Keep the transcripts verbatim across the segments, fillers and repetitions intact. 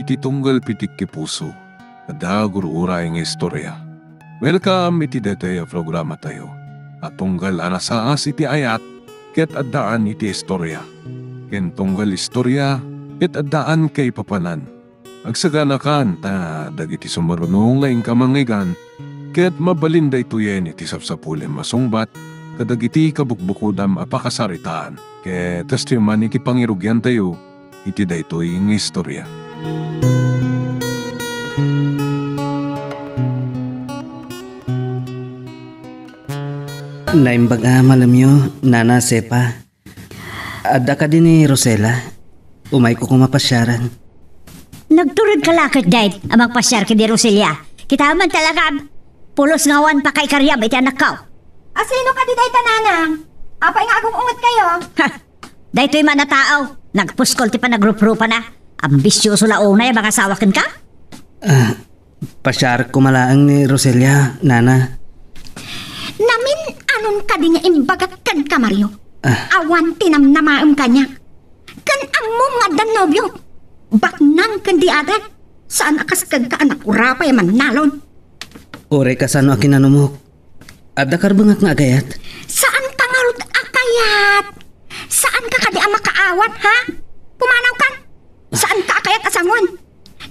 iti tunggal pitikki puso, adda gur-uray nga istorya. Welcome iti daytoy a programatayo a tunggal a nasaas iti ayat ket addaan iti istorya, ken tunggal istorya ket addaan kaipapanan. Agsaganakan ta dagiti sumaruno nga inka mangngeggan ket mabalin daytoyen iti sapsapulem a sungbat kadagiti kabukbukodam a pakasaritaan. Ket kastoy man iti pangirugiantayo iti daytoy nga istorya. Naimbag a malemyo, Nana Sepa. Adda kadi ni Rosela? Umayko koma pasiaran. Nagturedka la ket dayta a mangpasiar ken ni Rosela. Kitaem man talaga, pulos nga awan pakaikariam iti anakko. A, sino kadi dayta, nanang? Apay nga agung-ungetkayo? Ha! Daytoy man a tao, nagpuskol ti panagruprupana. Ambisioso la unay a mangasawa kenka? Ah, Pasiarek koma laeng ni Rosela, nana. Namin-anon kadi nga imbagak kenka, Mario? Ah. Awan ti namnamaem kaniak. Ken ammom nga addan nobio. Baknang ken di adal. Saan a kas kenka a nakurapay a mannalon. Uray kasano a kinanumok. Adda karbengak nga agayat. Saanka ngarud a kayat? Saanka kadi a makaawat, ha? Pumanawkan. Saanka a kayat a sanguan?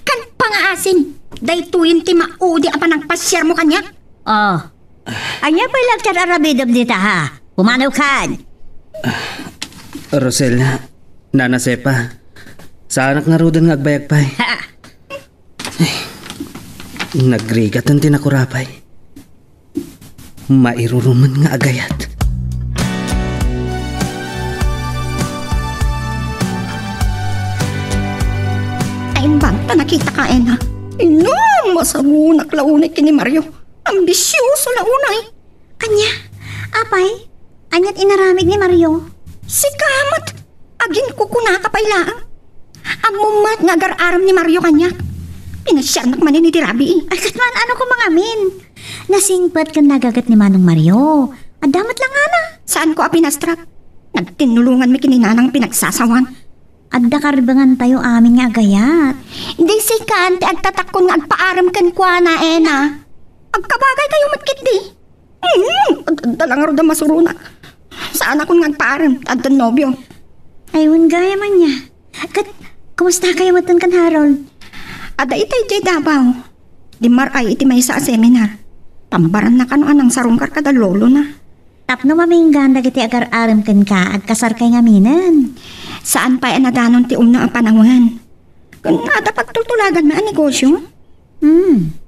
Ken pangaasim, daytoyen ti maudi a panangpasiarmo kaniak. Oh. Ania pay la ti ar-aramidem dita, ha? Pumanawkan. Rosel, Nana Sepa, saanak ngaruden nga agbayag pay. Ha? Nagrigat ti nakurapay. Mairurumen nga agayat. Naimbag ta nakitaka, Ena. Inam, masagunak la unay ken ni Mario. Ambisioso la unay. Ania? Apay? Aniat inaramid ni Mario? Sika met. Aginkukunaka pay laeng. Ammom met nga agar-arem ni Mario kaniak. Pinasiarnak manen iti rabii. Ay, ket man, ano ko mangamin? Nasingpet ken nagaget ni Manong Mario. Adda met langana. Saanko a pinastrak. Nagtinnulonganmi ken ni Nanang pinagsasawan. Adda karbengantayo amin nga agayat. Di sikan ti agtatakkon nga agpaarem kenkuana, Ena. Agkabagaykayo met ketdi. Hmm, ad-, adda la ngarud a masuronak. Saanakon nga agpaarem, addan nobio. Ay, wen gayam ania. Ket, kumustakayo metten ken Harold? Adda ita idiay Davao. Dimmaray iti maysa a seminar. Pambaranna kano a nangsarungkar kada lolona. Tapno maminggan dagiti agar-arem kenka, agkasarkay ngaminen. Saan pay a nadanon ti umno a panawen. Ken adda pagtultulaganmi a negosio? Hmm.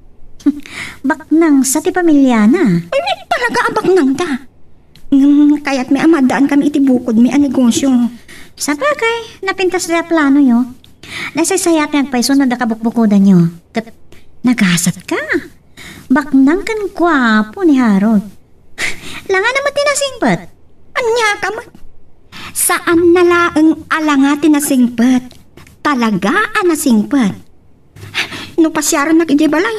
Baknangsa ti pamiliana. Ay, talaga a baknangta. Ngem kayatmi a maaddaankami iti bukodmi a negosio. Sabagay, napintas ti planoyo. Nasaysayat nga agpayso no adda kabukbukodanyo. Ket nagasatka. Baknang ken guapo ni Harold. Langana met ti nasingpet. Ania ka met? Saanna laeng a langa ti nasingpet. Talaga a nasingpet. No pasiarannak idiay balay,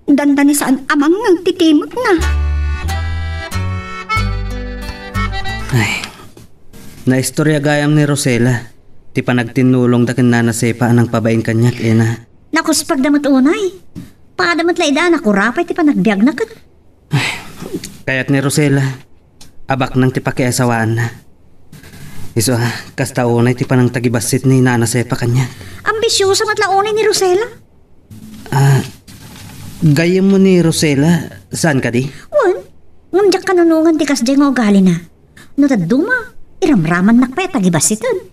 dandani saan a mangngeg ti timekna. Ay, naistorya gayam ni Rosela ti panagtinnulongda ken Nana Sepa a nangpabain kaniak, Ena. Nakuspagda met unay. Pada met la ida a nakurapay ti panagbiagna ket. Kayat ni Rosela a baknang ti pakiasawaanna. Isu a, kasta unay ti panangtagibassit ni Nana Sepa kaniak. Ambisiosa met la unay ni Rosela. Ah, gayyemmo ni Rosela, saan kadi? Wen, ngem diak kanunongan ti kasdiay nga ugalina. No dadduma, iramramannak pay a tagibassiten.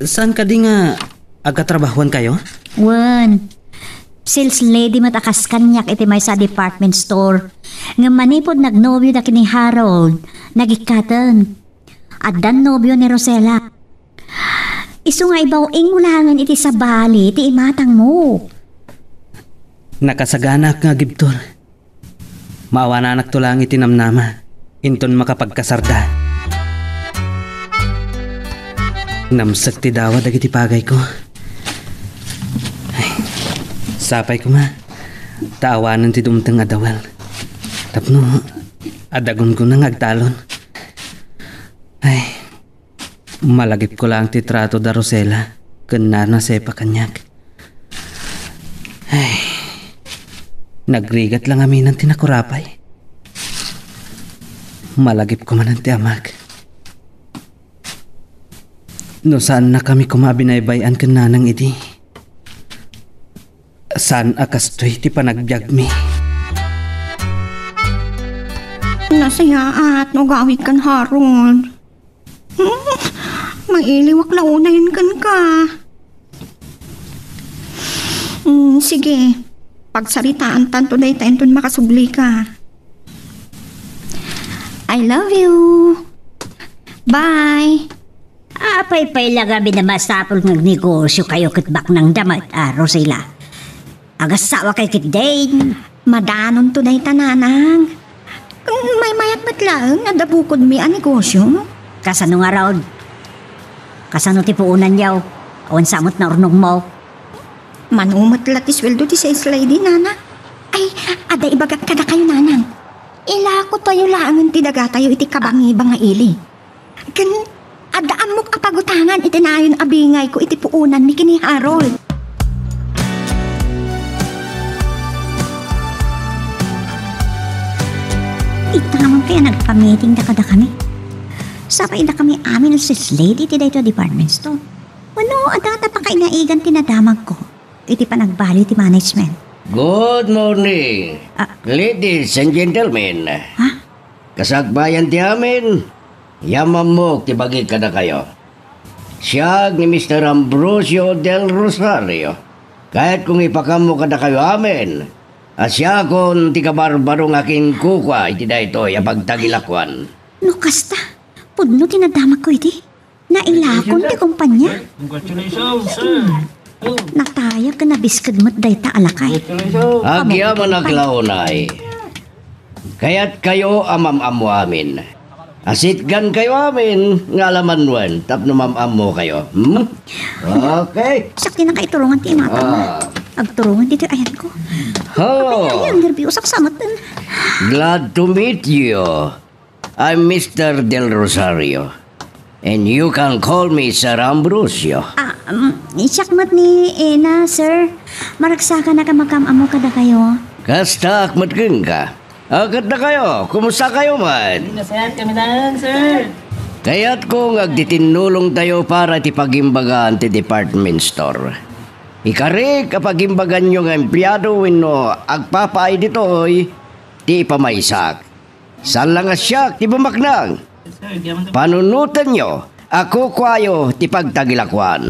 Saan kadi nga agkatrabahuankayo? Wen, sales lady met a kas kaniak iti maysa a department store. Ngem manipud nagnobioda ken ni Harold, nagikkaten. Addan nobio ni Rosela. Isu nga ibaw-ingmo laengen iti sabali ti imatangmo. Nakasaganak nga agibtur. Maawananakto laeng iti namnama, inton makapagkasarda. Namsek ti dawa dagiti pagayko. Ay, sapay koma, ta awanen ti dumteng a dawel. Tapno, adda gungguna nga agtalon. Ay, malagipko laeng ti trato da Rosela ken Nana Sepa kaniak. Ay, nagrigat la ngamin ti nakurapay. Malagipko manen ti amak. No saannakami koma a binaybay-an ken nanang idi, saan a kastoy ti panagbiagmi. Nasayaat no agawid ken Harold. Hmm, mailiwak la unayen kenka. Hmm, sige. Pagsaritaantanto dayta inton makasublika. I love you. Bye. Apay pay la ngamin a masapul nga agnegosiokayo ket baknangda met, a, Rosila? Agasawakayo ketdin. Madanonto dayta, nanang. Maymayat met laeng, adda bukodmi a negosio. Kasano ngarud? Kasano ti puonanyo? Awan sa met naurnongmo? Mano met la ti sueldo ti sales lady, nanang. Ay, adda ibagak kadakayo, nanang. Ilakotayo laengen ti dagatayo iti kabangiba nga ili. Ken, adda ammok a pagutangan iti nayon a bingayko iti puonanmi ken ni Harold. Ita naman kaya nagpamitingda kadakami. Sapay dakami amin a sales lady ti daytoy a department store. Wenno, adda ta pakainaigan ti nadamagko iti panagbaliw ti management. Good morning, Ah. ladies and gentlemen. Ha? Kasakbayan ti amin, yamammok ti bagik kadakayo. Siak ni Mister Ambrosio Del Rosario. Kayatko nga ipakammo kadakayo amin a siakon ti kabarbaro nga kinkukua iti daytoy a pagtagilakuan. No kasta, pudno ti nadamagko iti. Nailakon ti kumpanya. Congratulations, sir. Natayag ken nabiskeg met dayta a lakay. Congratulations. Agyamanak la unay. Kayatkayo a mam-ammo amin. Asitgankayo amin nga alamanwen tapno mam-ammokayo. Hmm? Okay. Siak ti nakaiturongan ti imatang. Ah. Agturongan ditoy ayanko. Oh. Apay, ay, ang nerviosak sa matan. Glad to meet you. I'm Mister Del Rosario, and you can call me Sir Ambrosio. Ah, um, siak met ni Ena, sir. Maragsakanak a makam-ammo kadakayo. Kastaak met kenka. Ah, ket dakayo, kumusta kayo man? Nasayaat kami laeng, sir. Kayatko nga agtitinnulongtayo para iti pagimbagaan ti department store. Ikarik a pagimbaganyo nga empleado wenno agpapaay ditoy ti ipamaysak. Saan la nga siak ti bumaknang. Panunotenyo a kukuayo ti pagtagilakuan.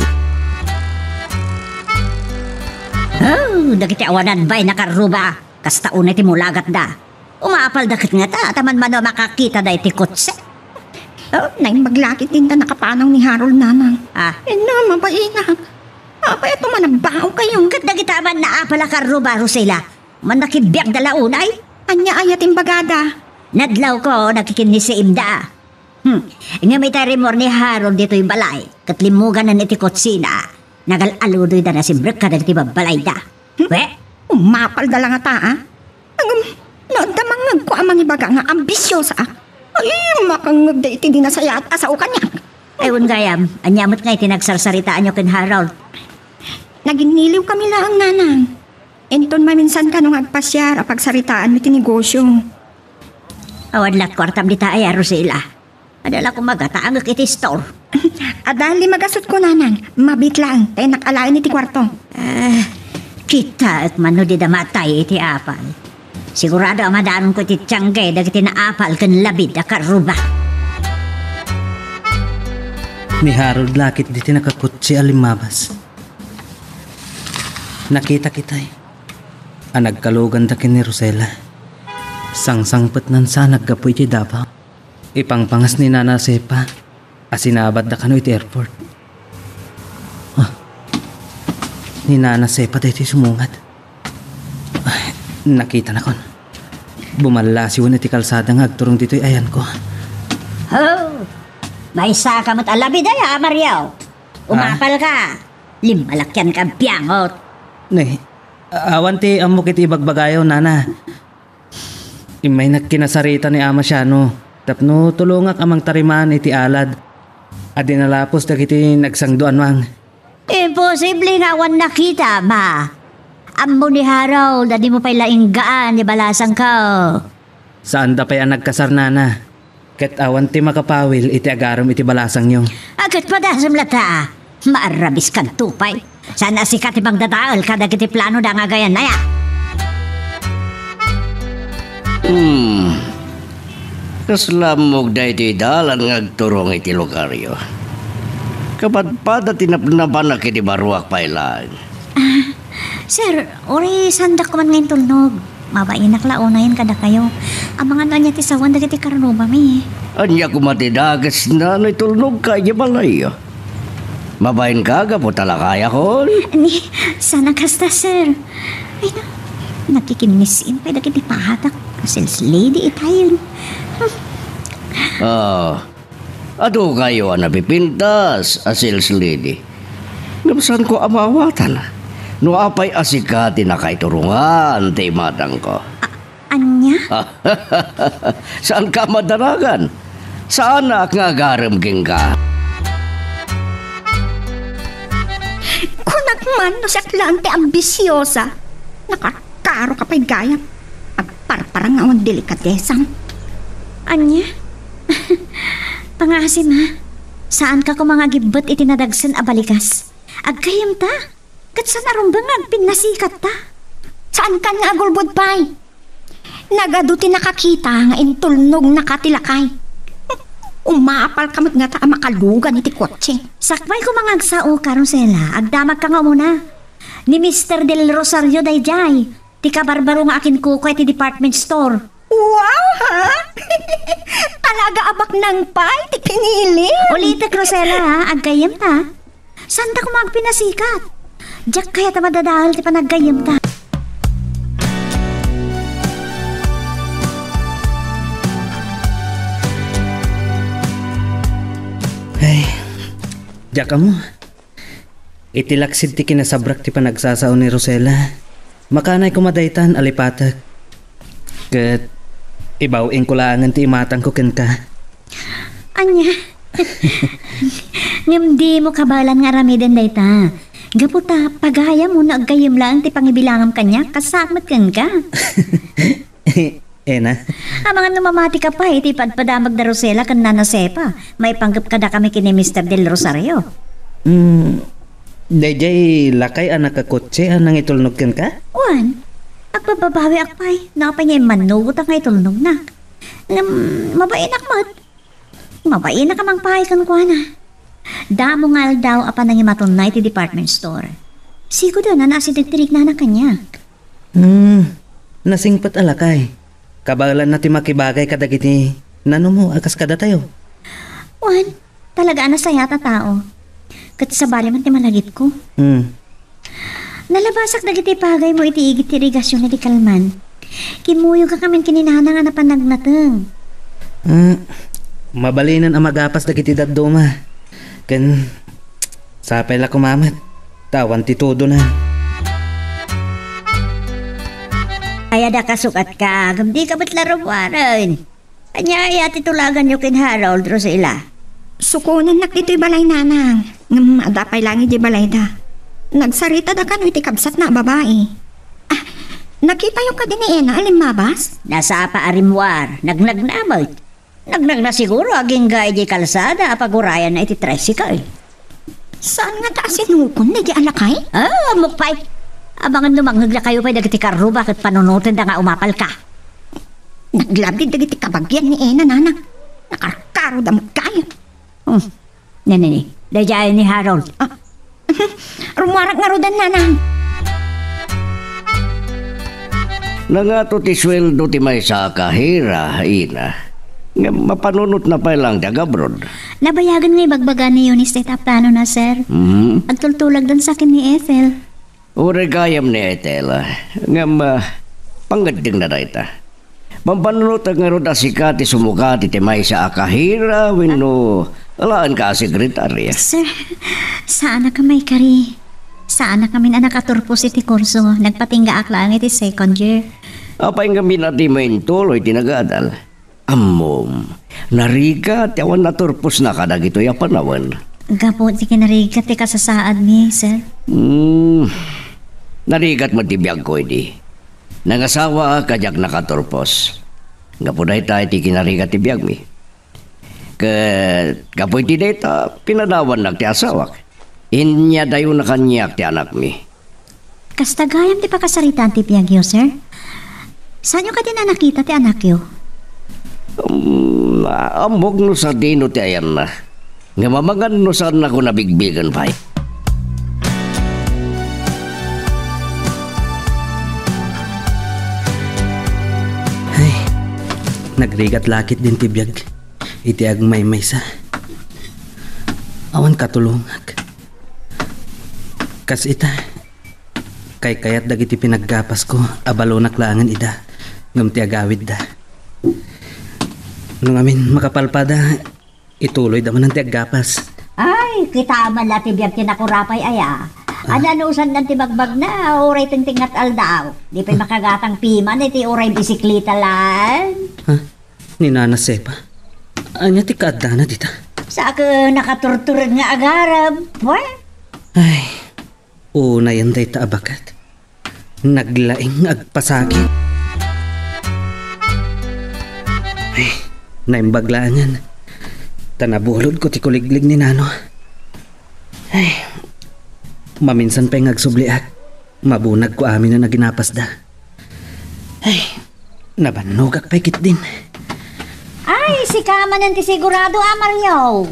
Oh, dagiti awanan bay nakarruba, kasta unay ti mulagatda. Umapalda ket ngata, ta manmano a makakita daytoy kotse. Oh, naimbag la ket dinta nakapanaw ni Harold, nanang. Ah. Inna, mabainak. Apay, ito managbaokayo. Ket dagita man naapal a karruba, Rosela. Mannakibiagda la unay? Ania aya ti imbagada? Nadlawko, nakikinnisiimda. Hmm. Ngem itay rimmuar ni Harold ditoy balay, ket limmuganan iti kutsina. Nagal-aludoyda nasimrek kadagiti babbalayda. Hmm? We? Umapalda la ngata, a? Ngem, no adda mangngegko a mangibaga nga ambisiosaak, ay, makangngegda iti di nasayaat a sao kaniak. Ay, wen gayam, ania met ngay ti nagsarsaritaanyo ken Harold? Naginniliwkami laeng, nanang. Inton maminsan kano nga agpasiar a pagsaritaanmi ti negosio. Awan lat kuartam dita aya, Rosela. Adda la koma gatangek iti store. Adda lima gasutko, nanang. Mabiit laeng, ta innak alaen iti kuarto. Ah, kitaek man no dida matay iti apal. Sigurado a madanonko iti tiangge dagiti naapal ken labid a karruba. Ni Harold la ket ditoy nakakutsi a limmabas. Nakita kitay a nagkaluganda ken ni Rosela. Sangsangpetnan sa naggapu iti Davao. Ipangpangas ni Nana Sepa a sinabatda kano iti airport. Ah, ni Nana Sepa daytoy sumungad. Ay, nakitanakon. Bumallasiwen iti kalsada nga agturong ditoy ayanko. Oh, maysaka met a labid aya, Mario. Ah? Umapalka. Limmalakianka, biangot. Ne, awan ti ammok iti ibagbagayo, Nana. Immaynak kinasarita ni Ama Siano tapno tulongak a mangtarimaan iti alad a dinalapos dagiti nagsangduan, mang. Imposible nga awan nakitam, a. Ammo ni Harold a dimo pay la inggaan ni balasangko. Saanda pay a nagkasar, nana. Ket awan ti makapawil iti agarem iti balasangyo. Ket padasem latta. Maarrabiskanto pay. Saan a sika ti pagdadael kadagiti planoda nga gayanna, ya? Hmm. Kasla ammok daytoy dalan nga agturong iti lugaryo. Kapadpada ti napnapanak iti baruak pay laeng. Ah, sir, uray saandak koma nga intulnog. Mabainak la unayen kadakayo. Amangan no ania ti sawen dagiti karrubami. Ania koma ti dakesna no itulnogka idiay balayyo? Mabainka gapu ta lakayakon? Ni, saan a kasta, sir. Ay na, nakikinnisim pay dagiti patak. Sales lady itayen. Ah, adu kayo a napipintas a sales lady. Ngem saanko a maawatan no apay a sika ti nakaiturongan ti imatangko. A-, ania? Saanka a madaragan? Saanak nga agarem kenka. Kunak man no siak laeng ti ambisiosa. Nakarkaroka pay gayam. Agparparang nga awan delikadesam. Ania? Pangasim, ha? Saanka koma nga agibbet iti nadagsen a balikas. Aggayyemta? Ket saan a rumbeng nga agpinnasikatta? Saankan nga agulbod pay. Nagadu ti nakakita nga intulnognaka ti lakay. Umapalka met ngata a makalugan iti kotse. Sakbay koma nga agsaoka, Rosela, agdamagka nga umuna. Ni Mister Del Rosario daydiay, ti kabarbaro nga akinkukuay ti department store. Wow, ha? Talaga a baknang pay ti pinili. Ulitek, Rosela, ha? Aggayyemta. Saanta koma agpinasikat. Diak kayat a madadael ti panaggayyemta. Ay, diak ammo. Iti laksid ti kinasabrak ti panagsasao ni Rosela, makanay koma daytan a lipatek. Ket ibaw-ingko laengen ti imatangko kenka. Ania? Ngem dimo kabaelan nga aramiden dayta. Gapu ta, pagayam wenno aggayyem laeng ti pangibilangam kaniak, kas saak met kenka. Ena. Amangan no mamatika pay iti ipadpadamag da Rosela ken Nana Sepa, maipanggep kadakami ken ni Mister Del Rosario. Hmm, daydiay lakay a nakakotse a nangitulnog kenka? Wen, agbababawiak pay, no apay nga immannugotak nga itulnognak. Ngem, mabainak met. Mabainak a mangpaay kenkuana. Damo nga aldaw a panangimatonna iti department store. Sigud a naasideg ti rignana kaniak. Hmm, nasingpet a lakay. Kabaelanna ti makibagay kadagiti nanumo a kas kadatayo. Wen, talaga a nasayaat a tao. Ket sabali man ti malagipko. Hmm. Nalabasak dagiti pagaymo iti igid ti irigasion iti kalman. Kimmuyogkamin ken ni Nana nga napan nagnateng. Ah, mabalinen a magapas dagiti dadduma. Ken sapay la koma met, ta awan ti tudona. Ay, adda kasukatka, ngem dika met la rummuaren. Ania aya ti tulaganyo ken Harold, Rosela? Sukonennak ditoy balay, nanang. Ngem adda pay laeng idiay balayda. Nagsaritada kano iti kabsatna a babai. Ah, nakitayo kadi ni Ena a limmabas? Nasapa a rimmuar, nagnagna met. Nagnagna siguro agingga idiay kalsada a pagurayanna iti tricycle. Saan ngata a sinukon daydiay a lakay? Ah, ammok pay. Amangan no mangngeglakayo pay dagiti karruba ket panunotenda nga umapalka. Naglabid dagiti kabagian ni Ena, nanang. Nakarkaroda met gayam. Hmm. Nini, daydiay ni Harold. Ah. Rummuarak ngaruden, nanang. Nangato ti sueldo ti maysa a kahira, Ina. Ngem mapanunotna pay laeng ti agabroad. Nabayagen nga ibagbaga ni Eunice dayta a planona, sir. Mhm. Agtultulagdan sa ken ni Ethel. Uray gayam ni Ethel, ngem, ah, pangngeddengna dayta. Mampanunotek ngarud a sika ti sumukat iti maysa a kahira wenno alaenka a sekretarya? Sir, saanak a maikari. Saanak ngamin a nakaturpos iti kurso. Nagpatinggaak laeng iti second year. Apay ngamin a dimo intuloy ti nagadal? Ammom, narigat ti awan naturposna kadagitoy a panawen. Gapu ti kinarigat ti kasasaadmi, sir. Hmm. Narigat met ti biagko idi. Nangasawaak a diak nakaturpos. Gapu dayta iti kinarigat ti biagmi. Ket gapu iti dayta, pinadawannak ti asawak. Inyadayonak kaniak ti anakmi. Kasta gayam ti pakasaritaan ti biagyo, sir? Saanyo kadi a nakita ti anakyo? Um, ammok no sadino ti ayanna. Ngem amangan no saannako nabigbigen pay. Ay, nagrigat la ketdin ti biag iti agmaymaysa. Awan katulongak. Kas ita, kaykayat dagiti pinaggapasko a balonak laengen ida, ngem ti agawidda. No ngamin makapalpada, ituloyda manen ti aggapas. Ay, kitaem la ti biag ti nakurapay aya. Ah. Ania no saan ti bagbagna, uray tingtingngat aldaw. Di pay makagatang piman iti uray bisikleta laeng. Ha? Ni Nana Sepa? Ania ti kaaddana dita? Sa ket nakaturtured nga agarem. Wen? Ay, unayen dayta a baket. Naglaing agpasakit. Ay, naimbag laengen. Ta nabulodko ti kuliglig ni Nano. Ay, maminsan pay nga agsubliak. Mabunagko aminen a ginapasda. Ay, nabannogak pay ketdin. Ay, sika manen ti sigurado, a, Mario.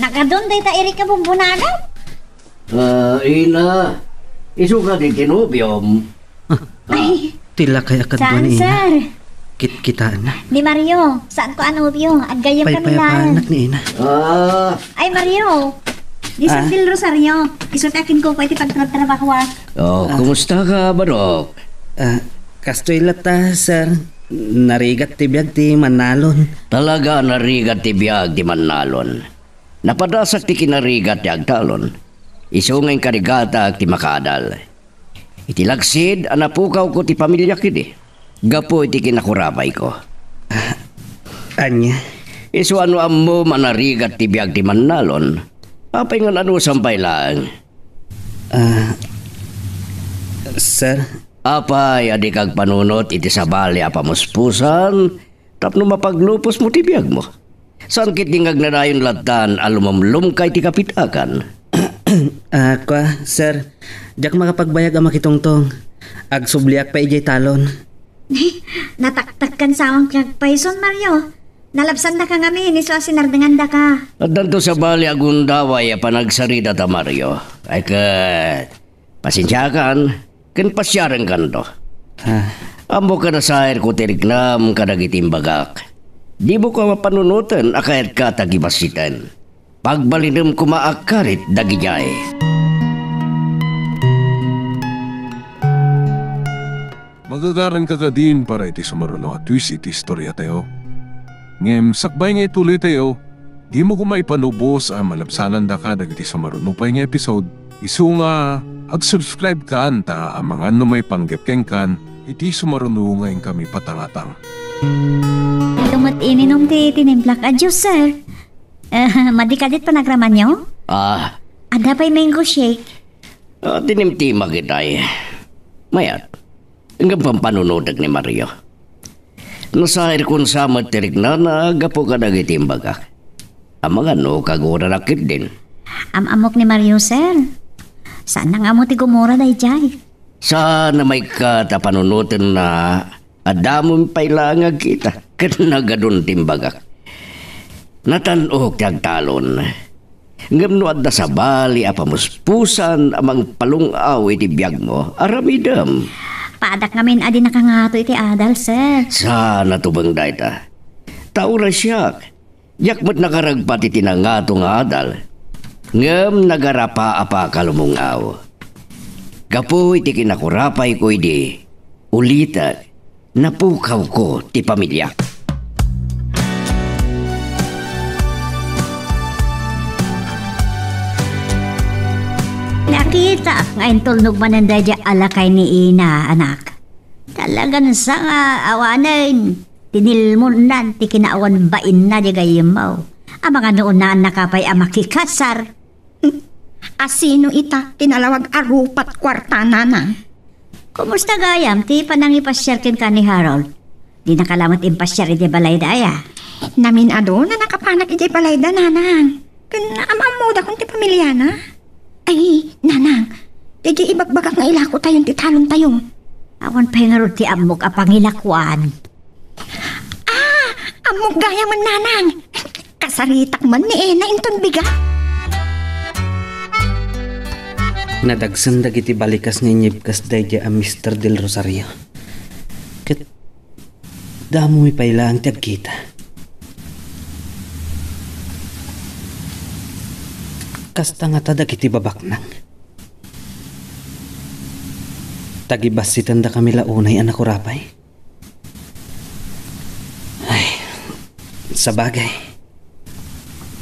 Nakadun dayta Eric a bumbunagam? Ah, Ina, isu kadi ti nobiom? Ah, ay, ti lakay a kadua ni Ina. Sir? Kitkitaenna. Ni Mario, saanko a nobio. Aggayyem kami laeng. Paypayapaanak ni Ina. Ah. Ay, Mario. Ni Sir Del Rosario. Isu ti akinkuko iti pagtratrabahoak. Oh, ah, kumusta ka, Barok? Ah, kastoy latta, sir. Narigat ti biag ti Mannalon. Talaga, narigat ti biag ti Mannalon. Napadasak ti kinarigat ti agtalon. Isu nga inkarigatak ti makaadal. Iti laksid a napukawko ti pamiliak idi, gapu iti kinakurapayko. Ah, ania? Isu a no ammom a narigat ti biag ti Mannalon, apay nga anusam pay laeng? Ah, sir? Apay a dika agpanunot iti sabali a pamuspusan tapno mapaglupusmo ti biagmo? Saan ketdi nga agnanayon lattan a lumumlumka iti kapitakan? Ah, kua, sir, diak makapagbayag a makitungtong. Agsubliak pay idiay talon. Nataktakkan sa awan ti agpayson, Mario. Nalabsandaka ngamin, isu a sinardengandaka. Addanto sabali a gundaway a panagsarita ta, Mario. Ay ket, pasensiakan, ken pasiarenkanto. Ah. Ammok a nasairko ti riknam kadagiti imbagak. Dimo koma panunoten a kayatka ti agibassiten. Pagbalinem koma a karit dagidiay. Magagaranka kadin para iti sumaruno a twist iti istoriatayo. Ngem sakbay nga ituloytayo, dimo koma ipanubos a malabsanandaka dagiti sumaruno pay nga episode. Isu nga, ag-subscribe kan ta amangan no maipanggep kenkan iti sumaruno nga inkami patangatang. Ito met ininum ti tinimplak a juice, sir. Eh, madi kadit panagramanyo? Ah. Adda pay mango shake. Ah, tinimtimak itay. Mayat. Ngem pampanunotek ni Mario. Nasairkon sa met ti riknana gapu kadagiti imbagak. Amangan no kaguranak ketdin. Am-ammok ni Mario, sir. Saan nga ammo ti gumura daydiay? Saan a maikkat a panunotenna a damon pay laeng nga agkita ket nagadun ti imbagak. Natan-ok ti agtalon. Ngem no adda sabali a pamuspusan a mangpalung-aw iti biagmo, aramidem. Paadak ngamin a dinaka ngato iti adal, sir. Saan a tubeng dayta. Ta uray siak, diak met nakaragpat iti nangato nga adal. Ngem nagarapaapaka lumung-aw. Gapu iti kinakurapayko idi, ulitek, napukawko ti pamiliak. Nakitak nga intulnog manen daydiay a lakay ni Ina, anak. Talagan sa nga awanen, tinilmonnan ti kinaawan bainna di gayyemmo. Amangan no unaannaka pay a makikasar. Asino ita ti nalawag a rupat kuarta, nana? Kumusta gayam ti panangipasiar kenka ni Harold? Dinaka lamet impasiar idiay balayda aya? Namin-adu a nakapanak idiay balayda, nanang. Ken am-ammodakon ti pamiliana. Ay, nanang, daydiay ibagbagak nga ilakotayon ti talontayo. Awan pay ngarud ti ammok a pangilakoan. Ah, ammok gayamen, nanang. Kasaritak man ni Ena inton bigat. Nadagsen dagiti balikas nga inyibkas daydiay a Mister Del Rosario. Ket damomi pay laeng ti agkita. Kasta ngata dagiti babaknang. Tagibassitendakami la unay a nakurapay. Ay, sabagay.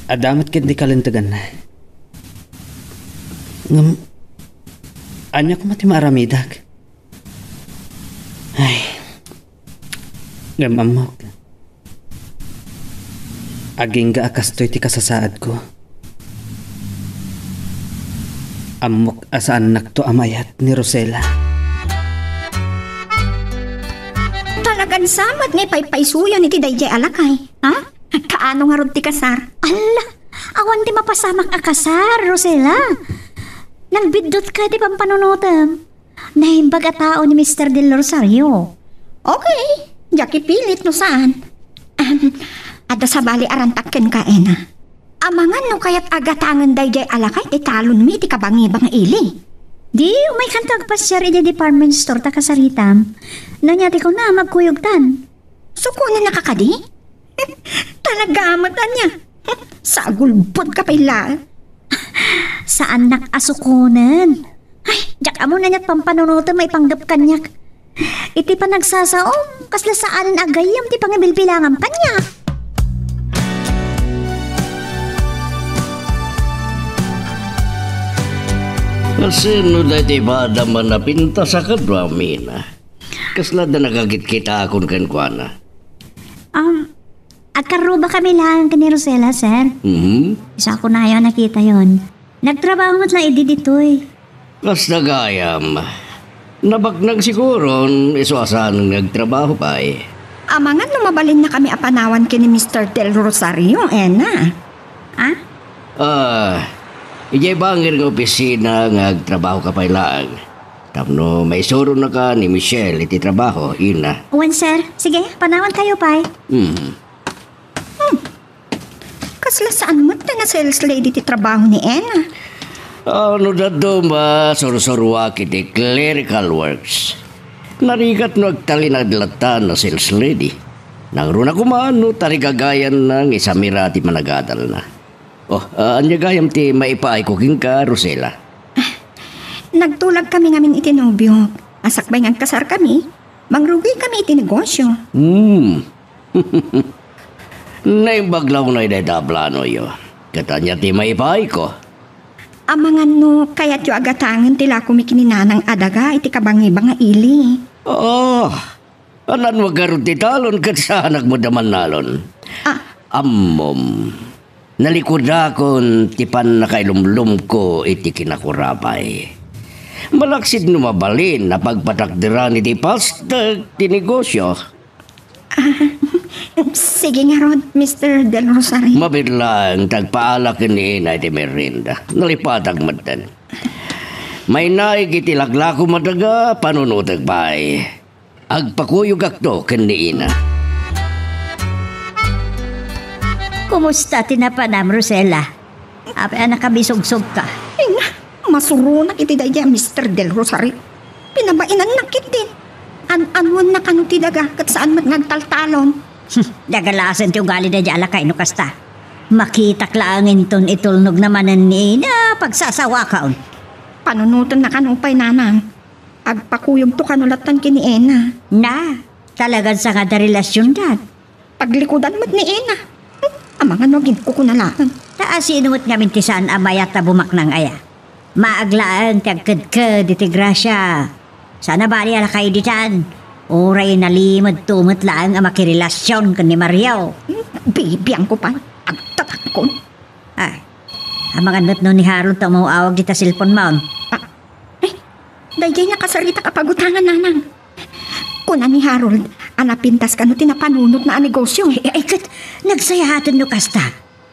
Adda met ket ti kalinteganna. Ngem, ania koma ti maaramidak? Ay, ngem ammok. Agingga a kastoy ti kasasaadko. Ammok a saannakto a mayat ni Rosela. Talagan sa met nga ipaypaysuyon iti daydiay a lakay. Ha? Kaano ngarud ti kasar? Alla! Awan ti mapasamak a kasar, Rosela. Nagbiddut ka ti pampanunotem. Naimbag a tao ni Mister Del Rosario. Okay, diak ipilit no saan. Ahem, adda sabali a rantak kenka, Ena. Amangan no kayat a gatangen daydiay a lakay ti talonmi iti kabangibang a ili. Di, umaykanto agpasiar idiay department store ta kasaritam. No ania ti kunam, agkuyogtan. Sukonennaka kadi? Talaga met ania? Sagulbodka pay la. Saannak a sukonen. Ay, diak ammo no aniat pampanunotem maipanggep kaniak. Iti panagsasaom, kasla saanen a gayyem ti pangibilbilangam kaniak. Kasino daytoy padam a napintas a kaduam, Ena? Kasla adda nakakitkitakon kenkuana? Um, agkarrubakami laeng ken ni Rosela, sir. Mhm. Isu a kunayo a nakitayon. Nagtrabaho met la idi ditoy. Kasta gayam. Nabaknang siguron, isu a saan nga agtrabaho pay. Amangan no mabalinnakami a panawan ken ni Mister Del Rosario, Ena. Ah? Ah, idiay bangir nga opisina nga agtrabahoka pay laeng. Tapno maisuronaka ni Michelle iti trabaho, Ena. Wen, sir. Sige, panawankayo pay. Hmm. Hmm. Kasla saan met ta nga sales lady ti trabaho ni Ena? Ah, no dadduma, sursuruak iti clerical works. Narigat no agtalinaed latta a sales lady. Nangruna koma no tarigagayanna nga isamira ti panagadalna. Oh, ah, ania gayam ti maipaayko kenka, Rosela? Ah, nagtulagkami ngamin iti nobiok. A sakbay nga agkasarkami, mangrugikami iti negosio. Hmm. Naimbag la unay dayta a planoyo. Ket ania ti maipaayko? Amangan no kayatyo a gatangen ti lakomi ken ni Nanang a daga iti kabangibang a ili. Oh, Alanwa garud ti talon ket saanak met a mannalon. Ah. Ammom, nalikudakon ti pannakailumlomko iti kinakurapay. Malaksid no mabalin a pagpatakderan iti pastek ti negosio. Ah, sige ngarud, Mister Del Rosario. Mabiit laeng ti agpaala ken ni Ina iti merienda. Nalipatak metten. Mainaig iti laklako a daga, panunotek pay. Agpakuyogakto ken ni Ina. Kumusta ti napanam, Rosella? Apay a nakabisugsogka? Ay nga, masuronak iti daydiay a Mister Del Rosario. Pinabainannak ketdin. An-anuenna kano ti daga ket saan met nga agtaltalon. Daga la a saan ti ugali daydiay a lakay no kasta. Makitak laeng inton itulnogna manen ni Ina, pagsasawakaon. Panunotenna kano pay, Nanang. Agpakuyogto kano lattan ken ni Ena. Na, talagan sangad a relasiondan. Paglikudan met ni Ena. Hmm, amangan no aginkukuna laeng. Ta asino met ngamin ti saan a mayat a bumaknang aya? Maag laeng ti agkedked iti grasia. Saan a bali a lakay ditan. Uray nalimedto met laeng a makirelasion ken ni Mario. Hmm, bibiangko pay. Agtatakkon. Ay, amangan met no ni Harold ta umaw-awag dita cellphone mo. Ah, ay, Daydiay nakasaritak a pagutangan, nanang. Kuna ni Harold a napintas kano ti napanunotna a negosio. Ay, ay, ket nagsayaaten no kasta.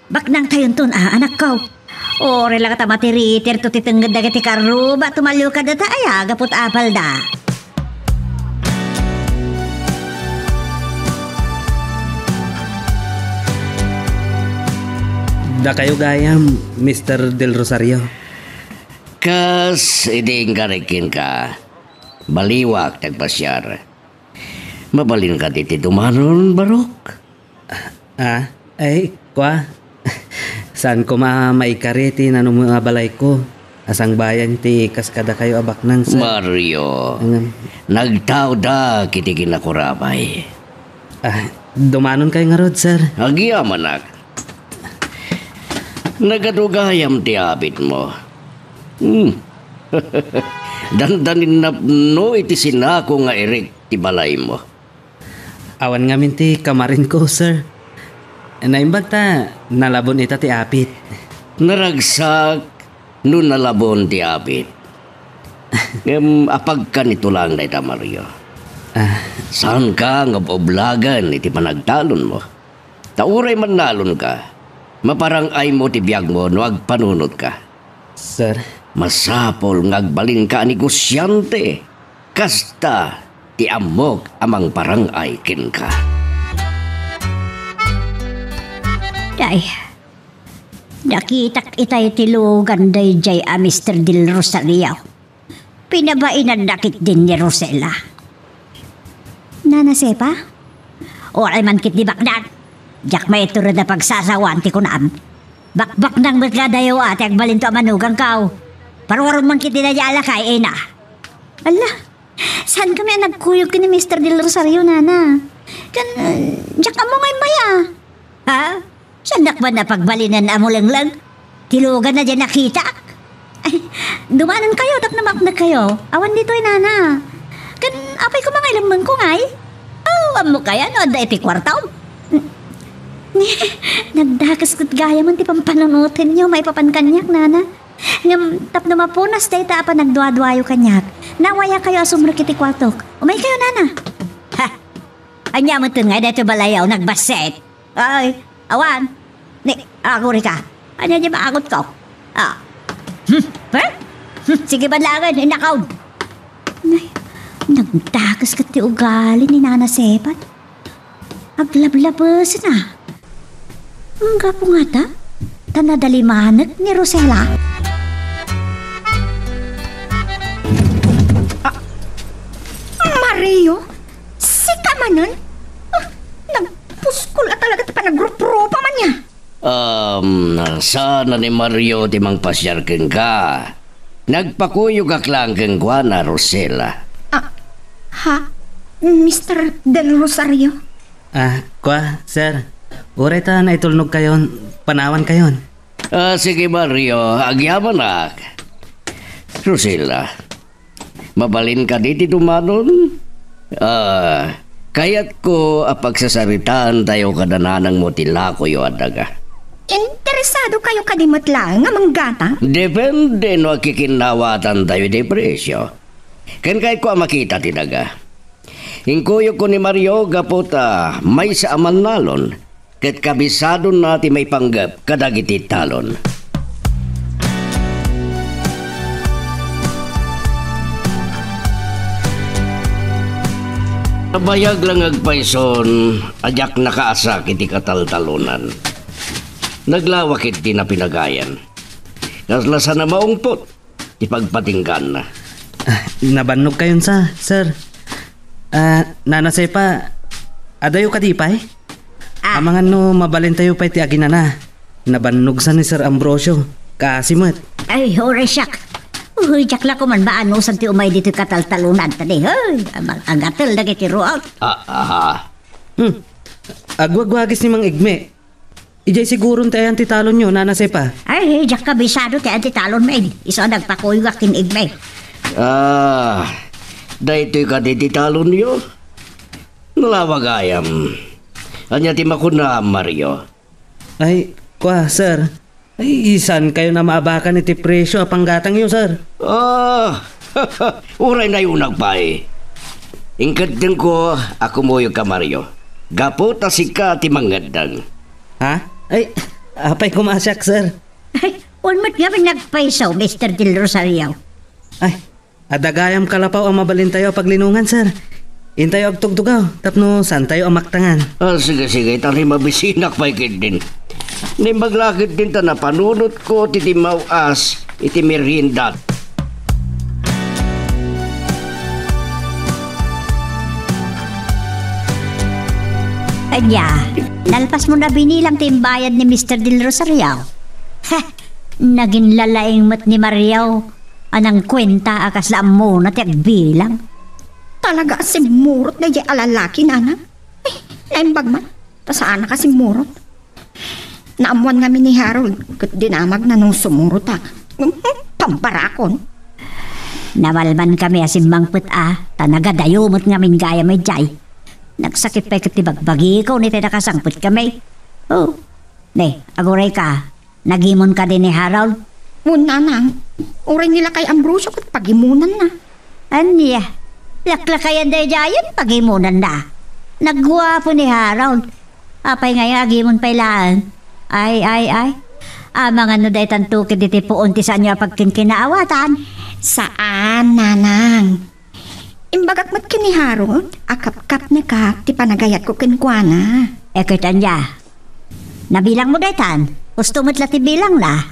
Baknangtayonton, a, anakko. Uray la ta matiritirto ti tengnged dagiti karruba, tumalio kadata aya gapu ta apalda. Dakayo gayam, Mister Del Rosario. Kas idi inkarik kenka, baliwak ti agpasiar. Mabalin kadi ti dumanon, Barok? Ah, ay, kua. Saan koma maikari ti nanumo a balayko a sangbayan ti kas kadakayo a baknang, sir. Mario, Ngem, nagtaodak iti kinakurabay. Ah, dumanon kayo ngarud, sir. Agyamanak. Nagadu gayam ti apitmo. Hmm. Dandanin napno iti sinako nga irik ti balaymo. Awan ngamin ti kamarinko, sir. Naimbag ta nalabon ita ti apit. Naragsak no nalabon ti apit. Ngem apagka nito lang dayta, Mario. Ah. Saanka nga oboblagen iti panagtalonmo? Ta uray mannalonka, maparang-aymo ti biagmo no agpanunotka. Sir. Masapul nga agbalinka a negosiante. Kasta ti ammok a mangparang-ay kenka. Day, nakitak itay ti lugan daydiay a Mister Del Rosario. Pinabainanna ketdin ni Rosela. Nana Sepa? Uray man ketdi baknang. Diak maitured a pagsasawan ti kunam. Bakbaknang met nga dayaw a ti agbalinto a manuganko. Paruarom man ketdi daydiay a lakay, ina. Ala, saan kami a nagkuyog ken ni Mister Del Rosario, nana? Ken, eh, diak ammo nga immay a. Ha? Saannak man a pagbalinen a mulengleng? Ti luganna diay nakitak. Ay, dumanon kayo tapno maupneg kayo. Awan ditoy, nana. Ken apay koma nga ilemmengko ngay? Oh, ammo kaya no adda iti kuartom? Nagdakes ket gayamen ti pampanunotenyo maipapan kaniak, nana. Ngem tapno mapunas dayta a panagduaduayo kaniak, nawayakayo a sumrek iti kuartok. Umaykayo, nana. Ha? Ania metten nga daytoy balayo, nagbassit? Ay, awan. Ni, agurika. Ania diay maagutko? Ah. Hmm, eh? Hmm, sige man laengen, innakaw. Nay, nagdakes ket ti ugali ni Nana Sepa. Aglablabesen a. Anggapo ngata? Ta nadalimanek ni Rosela? Ah, Mario? Sika manen? Ah, nagpuskol a talaga ti panagruprupa man ya. Um, saan a ni Mario ti mangpasiar kenka? Nagpakuyogak lang kenkuana, Rosela. Ah, ha? Mister Del Rosario? Ah, kua, sir. Uray ta naitulnog kayon, panawan kayon. Ah, sige, Mario, agyamanak. Rosela, mabalin kadi ti dumanon? Ah, kayatko a pagsasaritaantayo kada nanangmo ti lakoyo a daga. Interesado kayo kadi met laeng a manggata? Depende no akikinnawatantayo iti presio. Ken kayatko a makita ti daga. Inkuyogko ni Mario gapu ta maysa a mannalon. Ket kabisadonna ti maipanggep kadagiti talon. Nabayag lang agpayson a diak nakaasak iti kataltalonan. Naglawak iti napinagayan. Kasla saan a maungpot ti pagpatinggaanna. Ah, nabannog kayon sa, sir. Ah, Nana Sepa, adayo kadi pay? Ah. Amangan no mabalintayo pay ti aginana. Nabannog sa ni Sir Ambrosio. Kaasi met. Ay, uray siak. Uy, diak la koman maanusan ti umay ditoy kataltalonanta di. Ay, amangan agatel dagiti ruot. Ah, aha. Hmm. Agwagwagis ni Mang Igme. Idiay siguron ti ayan ti talonyo, Nana Sepa. Ay, diak kabisado ti ayan ti talon, men. Isu a nagpakuyogak ken Igme. Ah, daytoy kadi ti talonyo? Nalawa gayam. Ania ti makunam, Mario? Ay, kua, sir. Ay, saan kayo na maabakan iti presyo a panggatangyo, sir? Ah, Uray nayunag pay. Inkeddengko a kumuyogka, Mario. Gapu ta sika ti mangngeddeng. Ha? Ay, apay koma siak, sir? Ay, unmet ngamin nagpayso, Mister Del Rosario. Ay, adda gayam kalapaw a mabalintayo a paglinongan, sir. Intayo agtugtugaw, tapno saantayo a maktangan. Ah, sige, sige, ta mabisinak pay ketdin. Naimbag la ketdin ta napanunotko ti dimmaw-as iti merienda. Ania, nalpasmo a binilang ti imbayad ni Mister Del Rosario? Heh, naginlalaing met ni Mario a nangkuenta a kasla ammona ti agbilang. Talaga a simmurot daydiay a lalaki, nanang. Ay, naimbag man. Ta saanak a simmurot. Naammoan ngamin ni Harold ket dinamagna no sumurotak. Pambarakon. Namalmankami a simmangpet a, ta nagadayo met ngamin gayam idiay. Nagsakit pay ket ti bagbagiko no iti nakasangpetkami. Oh. Ne, agurayka. Nagimon kadi ni Harold? Wen, nanang, uray ni lakay Ambrosio ket pagimonanna. Ania? Laklakayan daydiayen pagimonanna. Nagguapo ni Harold. Apay ngay nga agimon pay laeng? Ay, ay, ay. Amangan no daytan tuked iti puon ti saanyo a pagkinkinaawatan. Saan, nanang. Imbagak met ken ni Harold a kapkapnekak ti panagayatko kenkuana. E ket ania? Nabilangmo daytan? Husto met la ti bilangna.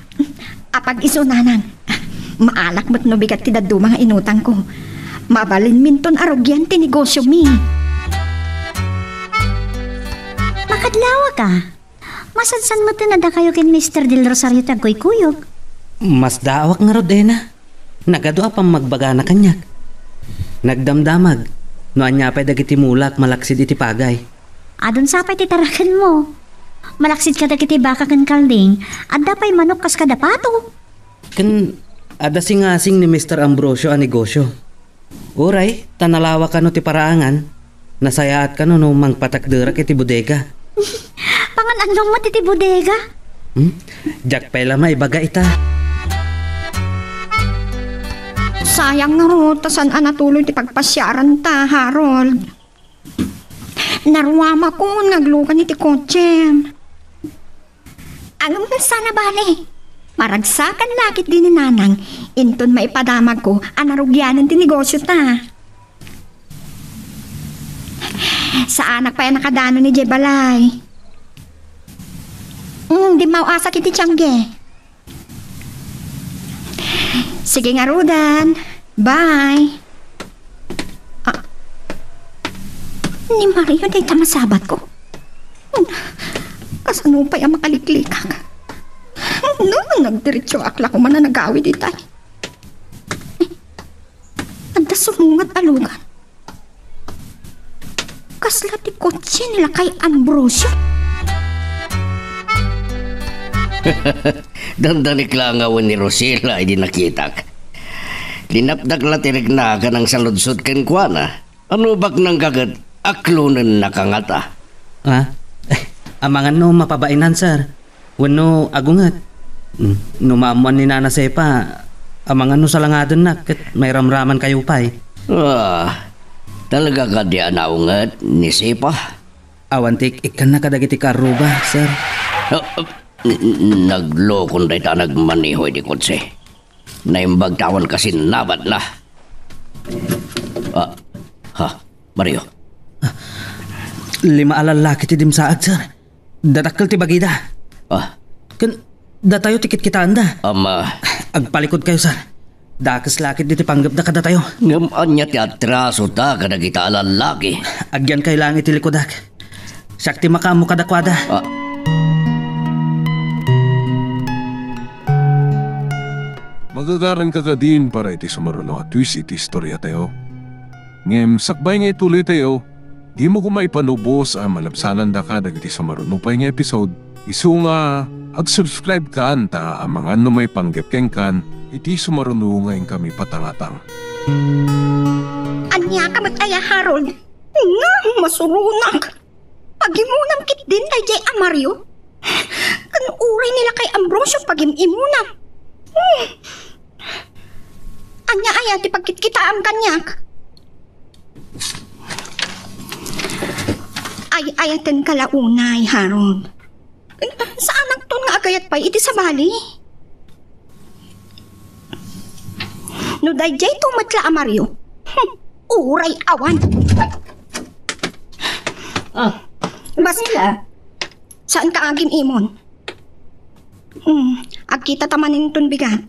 Apag isu, nanang. Maalak met no bigat ti dadduma nga inutangko. Mabalinminton a rugian ti negosiomi. Makadlawak a. Masansan met a dakayo ken Mister Del Rosario ti agkuykuyog. Masdaawak ngarud, Ena. Nagadu a pammagbaga na kaniak. Nagdamdamag no ania pay dagiti mulak malaksid iti pagay. Adun sa pay ti tarakenmo. Malaksid kadagiti baka ken kalding, adda pay manok kas kada pato. Ken adda singasing ni Mister Ambrosio a negosio. Uray, ta nalawak kano ti paraangan, nasayaat kano no mangpatakderak iti bodega. Pangan-annom met iti bodega? Hmm? Diak pay la maibaga ita. Sayang ngarud, ta saan a natuloy ti pagpasiaranta, Harold. Naruamakon nga aglugan iti kotsem. Ngem saan a bale. Maragsakan la ketdi ni nanang, inton maipadamagko a narugianan ti negosiota. Saanak pay a nakadanon idiay balay. Mm, dimmaw-asak iti tiangge. Sige ngaruden. Bye. Ah, ni Mario dayta masabatko. Kasano pay a makaliklikak? No, nagdiretsoak la koma a nagawid itay. Adda sumungat a lugan. Kasla ti kotse ni Lakay Ambrosio. Dandanik la nga wen ni Rosila idi nakitak. Linapdak la ti rikna ken nangsaludsod kenkuana. Ano baknang kaket aklonennaka ngata? Ah? Amangan no mapabainan, sir. Wenno agunget. Mm, no maammoan ni Nana Sepa, amangan no salangadennak ket mairamramankayo pay. Ah, talaga kadi a naunget ni Sepa? Awan ti ik-ikkanna kadagiti karruba, sir. Ah, ah, n-, n-, naglokon dayta a nagmaneho iti kotse. Naimbag ta awan kasinnabatna. Ah, ha, Mario. Lima a lallaki ti dimsaag, sir. Dadakkel ti bagida. Ah. Ken datayo ti kitkitaenda. Ama. Agpalikodkayo, sir. Dakes la ketdi ti panggepda kadatayo. Ngem ania ti atrasota kadagita a lallaki? Agyankay laeng iti likodak. Siak ti makaammo kadakuada. Ah. Magagaranka kadin para iti sumaruno a twist iti istoriatayo. Ngem sakbay nga ituloytayo, dimo koma ipanubos a malabsanandaka dagiti sumaruno pay nga episode, isu nga ag-subscribe kan ta amangan no maipanggep kenkan iti sumaruno nga inkami patangatang. Ania ka met aya, Harold? Nga, masuronak. Pagimonam ketdin daydiay a Mario? Ken uray ni Lakay Ambrosio pagim-imonam. Hmm. Ania aya ti pagkitkitaam kaniak? Ay-ayatenka la unay, Harold. Saanakton nga agayat pay iti sabali. No daydiayto met la a Mario, hmm, uray awan. Ah, basta. Saan ka agim-imon? Hmm, agkita ta manen inton bigat.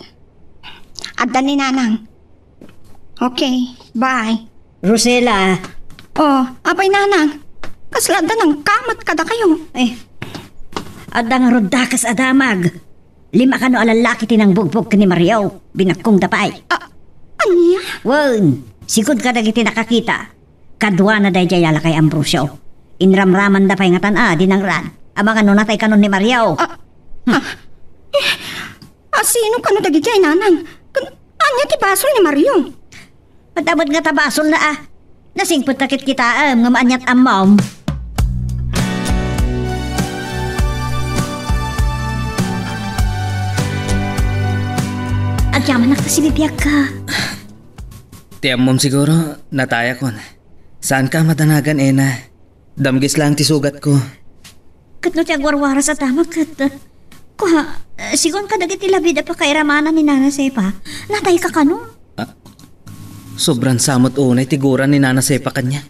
Adda ni Nanang. Okay, bye. Rosella. Oh, apay, Nanang. Kasla adda nangkamat kadakayo? Eh, adda ngarud dakes a damag. Lima kano a lallaki ti nangbugbog ken ni Mario. Binakkongda pay. Ah, ania? Wen, sigud kadagiti nakakita. Kaduana daydiay a lakay Ambrosio. Inramramanda pay ngatan a dinangran. Amangan no natay kanon ni Mario. Ah, ah, eh, asino kano dagiti ay, Nanang? Ken ania ti basol ni Mario? Adda met ngata basolna a. Nasingpet ta kitkitaem ngem aniat ammom. Agyamanak ta sibibiagka. Ti ammom siguro, natayakon. Saanka madanagan, Ena. Damgis laeng ti sugatko. Ket no ti agwarwaras a damag ket, kua, sigun kadagiti labid a pakairamanan ni Nana Sepa, natayka kano? Ah, sobran sa met unay ti guran ni Nana Sepa kaniak.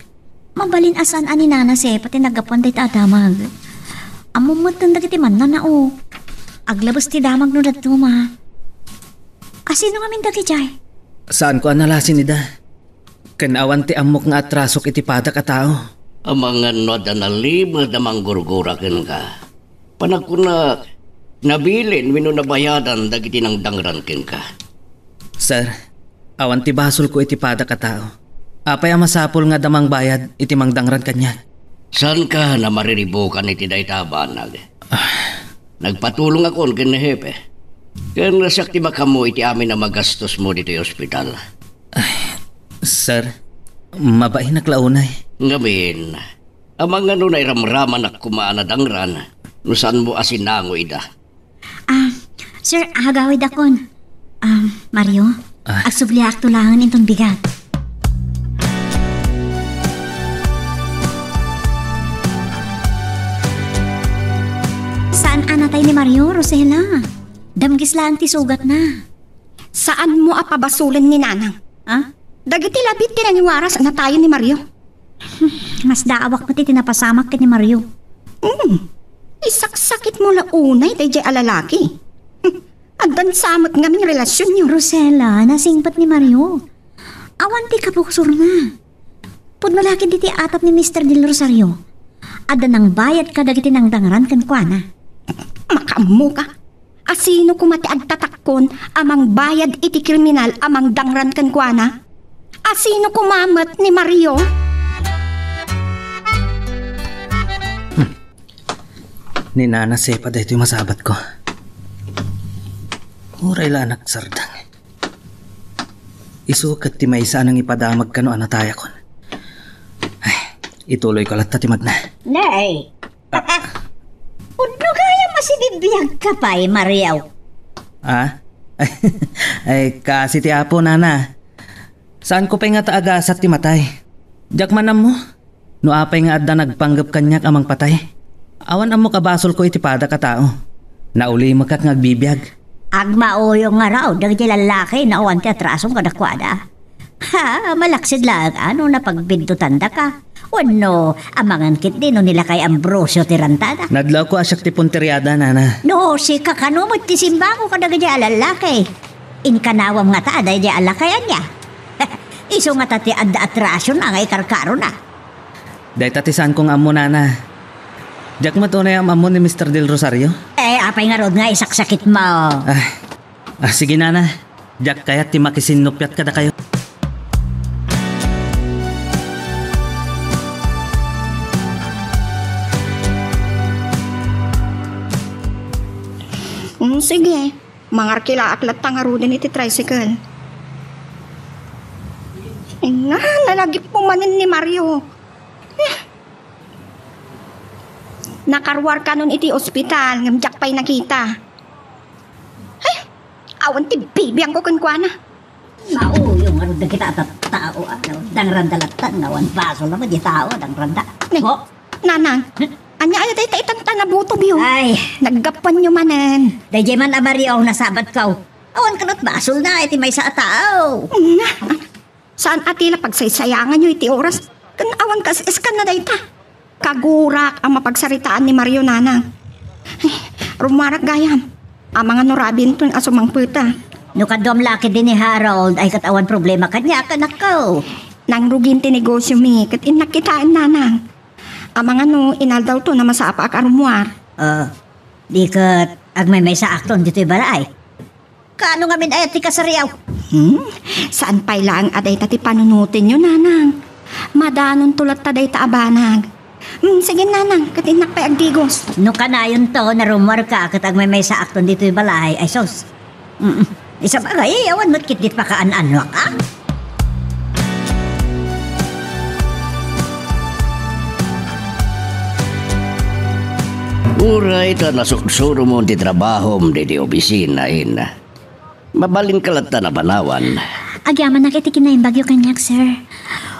Mabalin a saan a ni Nana Sepa ti naggapuan dayta a damag. Ammom metten dagiti mannanao. Aglabes ti damag no dadduma. Asino ngamin dagidiay? Saanko a nalasin ida. Ken awan ti ammok nga atrasok iti padak a tao. Amangan no adda nalimed a manggurgura kenka. Panagkunak, nabilin wenno nabayadan dagiti nangdangran kenka. Sir, awan ti basolko iti padak a tao. Apay a masapul nga adda mangbayad iti mangdangran kaniak? Saanka a mariribukan iti dayta a banag? Ah. Nagpatulongakon ken ni Hepe. Ken siak ti makaammo iti amin a magastosmo ditoy ospital. Ay, sir, mabainak la unay. Ngamin, amangan no nairamramanak koma a nadangran no saanmo a sinango ida. Ah, sir, agawidakon. Ah, Mario, ah, agsubliakto laeng inton bigat. Saan a natay ni Mario, Rosella? Damgis laeng ti sugatna. Saanmo a pabasolen ni Nanang? Ah? Dagiti labit ti nangiwaras a natayen ni Mario. Masdaawak met iti napasamak ken ni Mario. Hmm. Isaksakitmo la unay daydiay a lalaki. Addan sa met ngamin relasionyo. Rosella, nasingpet ni Mario. Awan ti kapusorna. Pudno la ket iti atap ni Mister Del Rosario. Adda nangbayad kadagiti nangdangran kenkuana. Makaammoka. Asino koma ti agtatakkon a mangbayad iti kriminal a mangdangran kenkuana? Asino koma met ni Mario? Hmm. Ni Nana Sepa daytoy masabatko. Uray la a nagsardeng. Isu ket ti maysa a nangipadamag kano a natayakon. Ay, ituloyko latta ti magna. Nay! Ah. Pudno gayam a sibibiagka pay, Mario. Ah? Ay, kaasi ti Apo, Nana. Saanko pay ngata a gasat ti matay. Diak man ammo no apay nga adda nagpanggep kaniak a mangpatay. Awan ammok a basolko iti padak a tao. Naulimekak nga agbibiag. Agmauyong ngarud dagiti lallaki no awan ti atrasom kadakuada. Ha, malaksid laeng a no napagbidutandaka. Wenno, amangan ketdi no ni lakay Ambrosio ti rantada. Nadlawko a siak ti punteriada, Nana. No, sika kano met ti simbango kadagiti a lallaki. Inkanawam ngata daydi a lakay ania? Isu ngata ti adda atrasion a nga ikarkarona. Dayta ti saanko nga ammo, Nana. Diak met unay am-ammo ni Mister Del Rosario. Eh, apay ngarud nga isaksakitmo? Ah, ah, sige, Nana. Diak kayat ti makisinnuppiat kadakayo. Mm, sige. Mangarkilaak latta ngaruden iti tricycle. Nga, nalagipmo manen ni Mario. Eh. Nakaruar kanon iti ospital, ngem diak pay nakita. Eh, awan ti bibiangko kenkuana. Mauyo ngarud dagita a tattao, a, dangranda latta, nga awan basol a met diay tao a dangranda. Ne, Nanang, ania aya dayta itan ta nabutob yo? Ay. Naggapuanyo manen. Daydiay man a Mario a nasabatko. Awan kano met basolna iti maysa a tao. Nga, saan a ti la pagsaysayanganyo iti oras? Ken awan kas-iskanna dayta. Kagurak a mapagsaritaan ni Mario, Nanang. Ay, rummuarak gayam. Amangan no Robinton a sumangpeta. No kaduam la ketdi ni Harold, ay ket awan problema kaniak, anakko. Nangrugi ti negosiomi, ket innak kitaen, Nanang. Amangan no inaldawton a masapaak a rummuar. Ah, di ket agmaymaysaakton ditoy balay. Kaano ngamin aya ti kasariaw? Hmm? Saan pay laeng a dayta ti panunotenyo, Nanang? Madanonto latta dayta a banag. Hmm, sige, Nanang, ket innak pay agdigos. No kanayonto, narummuarka ket agmaymaysaakton ditoy balay, ay sus. Mm. Isab agay, awan met ketdi pakaan-anoak, a? Uray ta nasursuromon ti trabahom ditoy opisina, Ina. Mabalinka latta a panawan. Agyamanak iti kinaimbagyo kaniak, sir.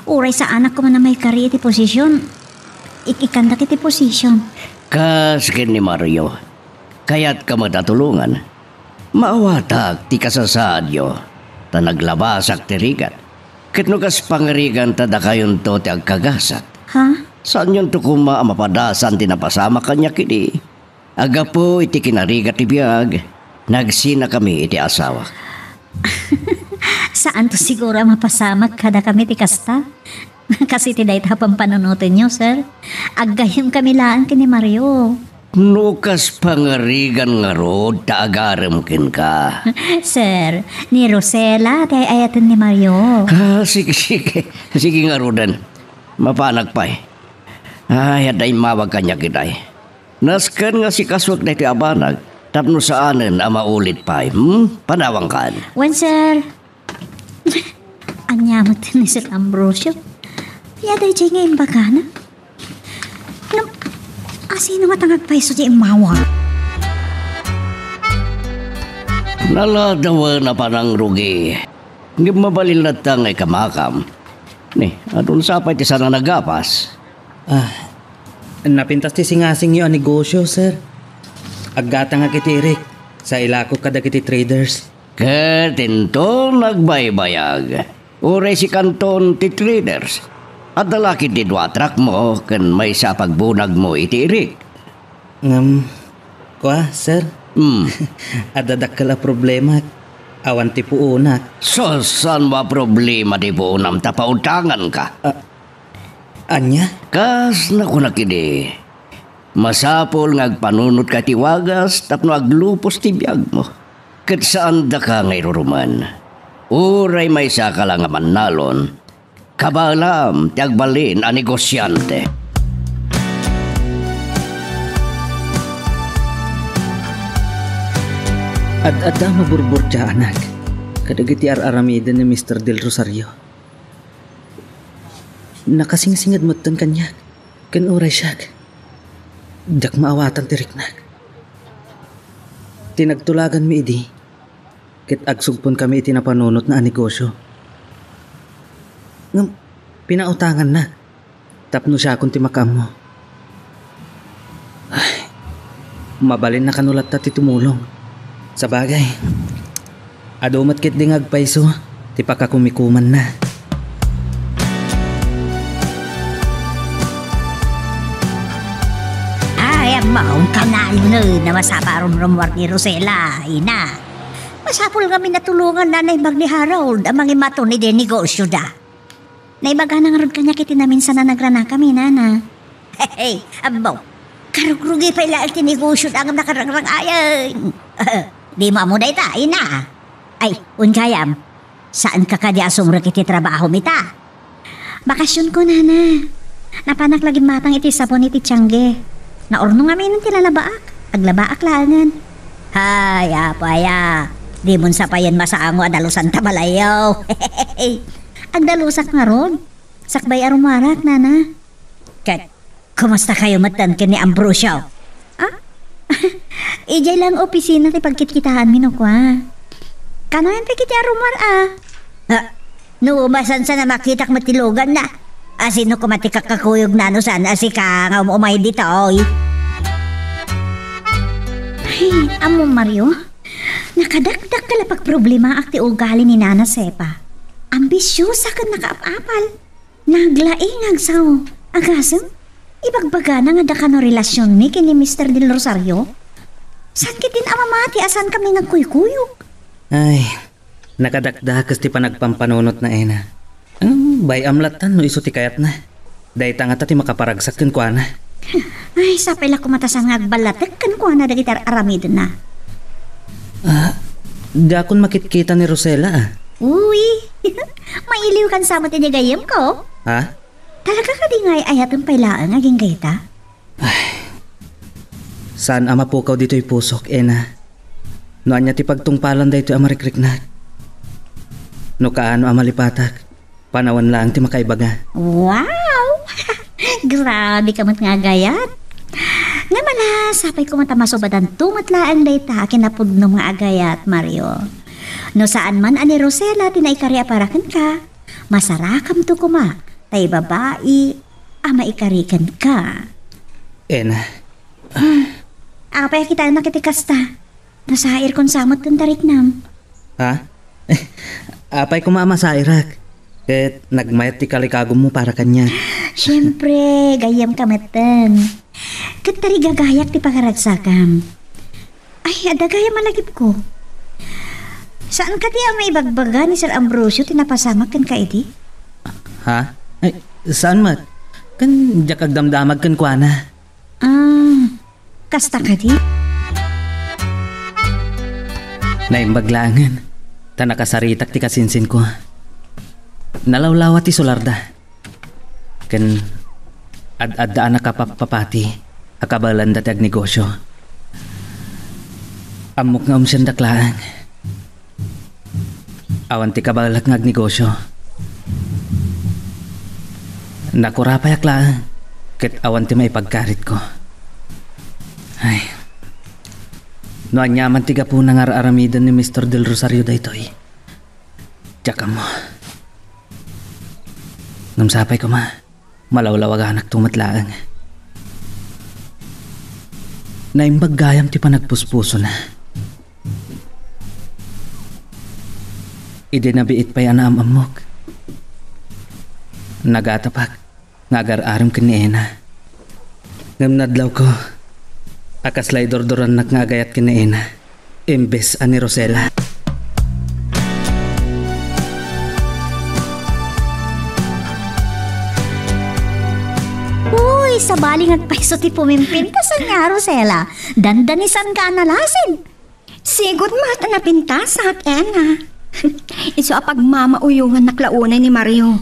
Uray saanak koma a maikari iti posision, ik-ikkandak iti posision. Kas ken ni Mario, kayatka met a tulongan. Maawatak ti kasasaadyo, ta naglabasak ti rigat. Ket no kas pangarigan ta dakayonto ti agkagasat, ha? Saanyonto koma a mapadasan ti napasamak kaniak idi. Aggapu iti kinarigat ti biag, nagsinakami iti asawak. Saanto siguro a mapasamak kadakami ti kasta? Kas iti dayta a pampanunotenyo, sir. Aggayyemkami laeng ken ni Mario. No kas pangarigan ngarud ta agarem kenka. Sir, ni Rosela ti ay-ayaten ni Mario. Ah, sige, sige. Sige ngaruden. Mapanak pay. Ay, adda immawag kaniak itay. Nasken nga sikasuek daytoy a banag tapno saanen a maulit pay. Hmm? Panawankan. Wen, sir. Ania met ni Sir Ambrosio? Ania daydiay nga imbagana? Ngem, asino nga ta nga agpayso ti immawag? Naladawen a panangrugi. Ngem mabalin latta nga ikamakam. Ni, adun sa pay ti saan a nagapas? Ah, napintas ti singasingyo a negosio, sir. Aggatangak iti irik, sa ilakok kadagiti traders. Ket inton agbaybayag, uray sikanton ti traders. Adda la ketdi dua truckmo ken maysa a pagbunagmo iti irik. Ngem, kua, sir? Hmm. Adda dakkel a problemak. Awan ti puonak. Sus, saan a problema ti puonam ta pautanganka? Ah, ania? Kas nakunak idi, masapul nga agpanunotka iti wagas tapno aglupos ti biagmo. Ket saan daka nga irurumen. Uray maysaka la nga mannalon, kabaelam ti agbalin a negosiante. Ad-adda maburburtiaanak kadagiti ar-aramiden ni Mister Del Rosario. Nakasingsinged metten kaniak, ken uray siak, diak maawatan ti riknak. Ti nagtulaganmi idi, ket agsugponkami iti napanunotna a negosio. Ngem pinautangannak tapno siakon ti makaammo. Ay, mabalinna kano latta ti tumulong. Sabagay, adu met ketdi nga agpayso ti pakakumikumanna. Ay, ammo, kanayon a masapa a rumrumuar ni Rosela, ina. Masapul ngamin a tulonganna a naimbag ni Harold a mangimaton iti negosioda. Naibagana ngarud kaniak iti naminsan a nagranakami, nana. Hey, ammo, karugrugi pay laeng ti negosioda ngem nakarrangrang-ayen. Dimo ammo dayta, ina. Ay, wen gayam, saanka kadi a sumrek iti trabahom ita? Bakasionko, nana. Napanak la gimmatang iti sabon iti tiangge. Naurno ngamin ti lalabaak. Aglabaak laengen. Hay, apo aya. Dimon sa payen masango a dalusan ta balayyo. Agdalusak ngarud. Sakbay a rummuarak, nana. Ket, kumusta kayo metten ken ni Ambrosio? Ah? Idiay lang opisina ti pagkitkitaanmi no kua. Kanayon pay ketdi a rummuar a. Ha? No, masansan a makitak met ti luganna. A sino koma ti kakakuyogna no saan a sika nga um-umay ditoy? Ay, ammo, Mario. Nakadakdakkel a pagproblemaak ti ugali ni Nana Sepa. Ambisiosa ken nakaap-apal. Naglaing nga agsao. Agasem, ibagbagana nga adda kano relasionmi ken ni Mister Del Rosario? Saan ketdin a mamati a saankami nga agkuykuyog? Ay, nakadakdakes ti panagpampanunotna, Ena. Ngem bay-am latta no isu ti kayatna. Dayta ngata ti makaparagsak kenkuana. Ay, sapay la koma ta saan nga agballatek kenkuana dagiti ar-aramidenna. Ah, diakon makitkita ni Rosela, ah. Uy, mailiwkan sa met idiay gayyemko. Ha? Talaga kadi nga ay-ayatem pay laeng agingga ita? Ay, saan a mapukaw ditoy pusok, Ena. No ania ti pagtungpalan daytoy a marikriknak. No kaano a malipatak, panawen laeng ti makaibaga. Wow! Grabe ka met nga agayat. Ngem ala, sapay koma ta masubadanto met laeng dayta a kinapudnom nga agayat, Mario. No saan man a ni Rosela ti naikari a para kenka, masarakamto koma tay babai a maikari kenka. Ena. Hmm. Apay a kitaennak iti kasta? Nasairkon sa met ti tariknam. Ha? Apay koma a masairak? Ket nagmayat ti kalikagummo para kaniak. Siempre, gayyemka metten. Ket tarigagayak ti pagaragsakam. Ay, adda gayam a lagipko. Saan kadi a maibagbaga ni Sir Ambrosio ti napasamak kenka idi? Ha? Ay, saan met? Ken diak agdamdamag kenkuana. Ah, kasta kadi? Naimbag laengen, ta nakasaritak ti kasinsinko. Nalawlawa ti sularda. Ken ad-adda a nakapappapati a kabaelanda ti agnegosio. Ammok nga umsiendak laeng. Awan ti kabaelak nga agnegosio. Nakurapayak laeng, ket awan ti maipagkaritko. Ay. No aniaman ti gapuna nga ar-aramiden ni Mister Del Rosario daytoy, diak ammo. Ngem sapay koma, malawlawaganakto met laeng. Naimbag gayam ti panagpuspusona. Idi nabiit pay a naam-ammok, nagatapak nga agar-arem ken ni Ena. Ngem nadlawko a kasla idurdurannak nga agayat ken ni Ena imbes a ni Rosela. Uy, sabali nga agpayso ti pumimpintas ania, Rosela. Dandanisanka a nalasin. Sigud met a napintasak, Ena. Isu a pagmamauyongannak la unay ni Mario.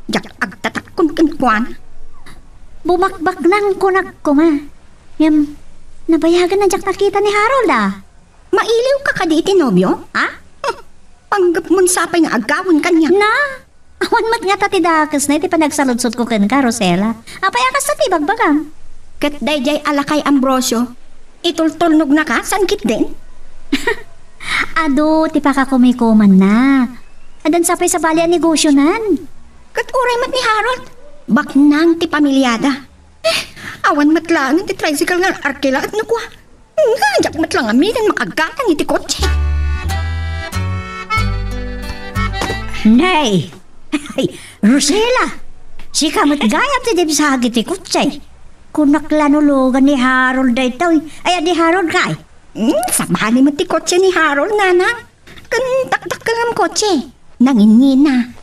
Diak agtatakkon kenkuana. Bumakbaknang kunak koma. Ngem, nabayagan a diak nakita ni Harold, a. Mailiwka kadi iti nobio, a? Panggepmon sapay nga agawon kaniak. Na, awan met ngata ti dakesna iti panagsaludsodko kenka, Rosela. Apay a kasta ti ibagbagam? Ket daydiay a lakay Ambrosio, itultulnogna ka, saan ketdin? Adu ti pakakumikumanna. Addan sapay sabali a negosionan. Ket uray met ni Harold, baknang ti pamiliada. Eh, awan met laengen ti tricycle nga arkila no kua. Nga, diak met la ngaminen makagatang iti kotse. Nay! Ay, Rosela! Sika met gayam ti dimsagi ti kotse. Kunak la no lugan ni Harold daytoy. Ay, adi Harold kay? Hmm, sabali met ti kotse ni Harold, nanang. Ken dakdakkel nga kotse. Nanginnina.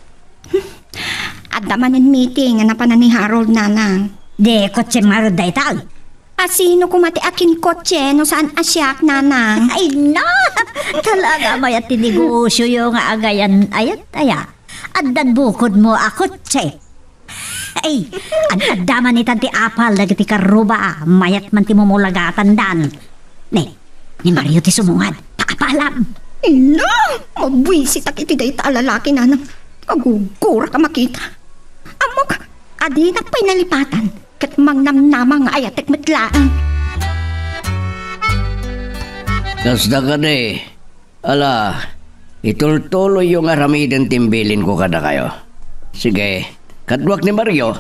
Hmm. Adda manen meeting a napanan ni Harold, nanang. Di kotse ngarud dayta. A sino koma ti akinkotse no saan a siak, nanang? Ay, na! Talaga, mayat ti negosioyo nga agayan, ayat, aya. Addan bukodmo a kotse. Ay, ad-adda man itan ti apal dagiti karruba, a mayat man ti mumulagatandan. Ne, ni Mario ti sumungad, paapalam. Ina, mabuisitak iti dayta a lalaki, nanang. Agugurak a makita. Ammok, adinak pay nalipatan, ket mangnamnama nga ayatek met laeng. Kasta kadi, ala, Itultuloyyo nga aramiden ti imbilinko kadakayo. Sige, kaduak ni Mario,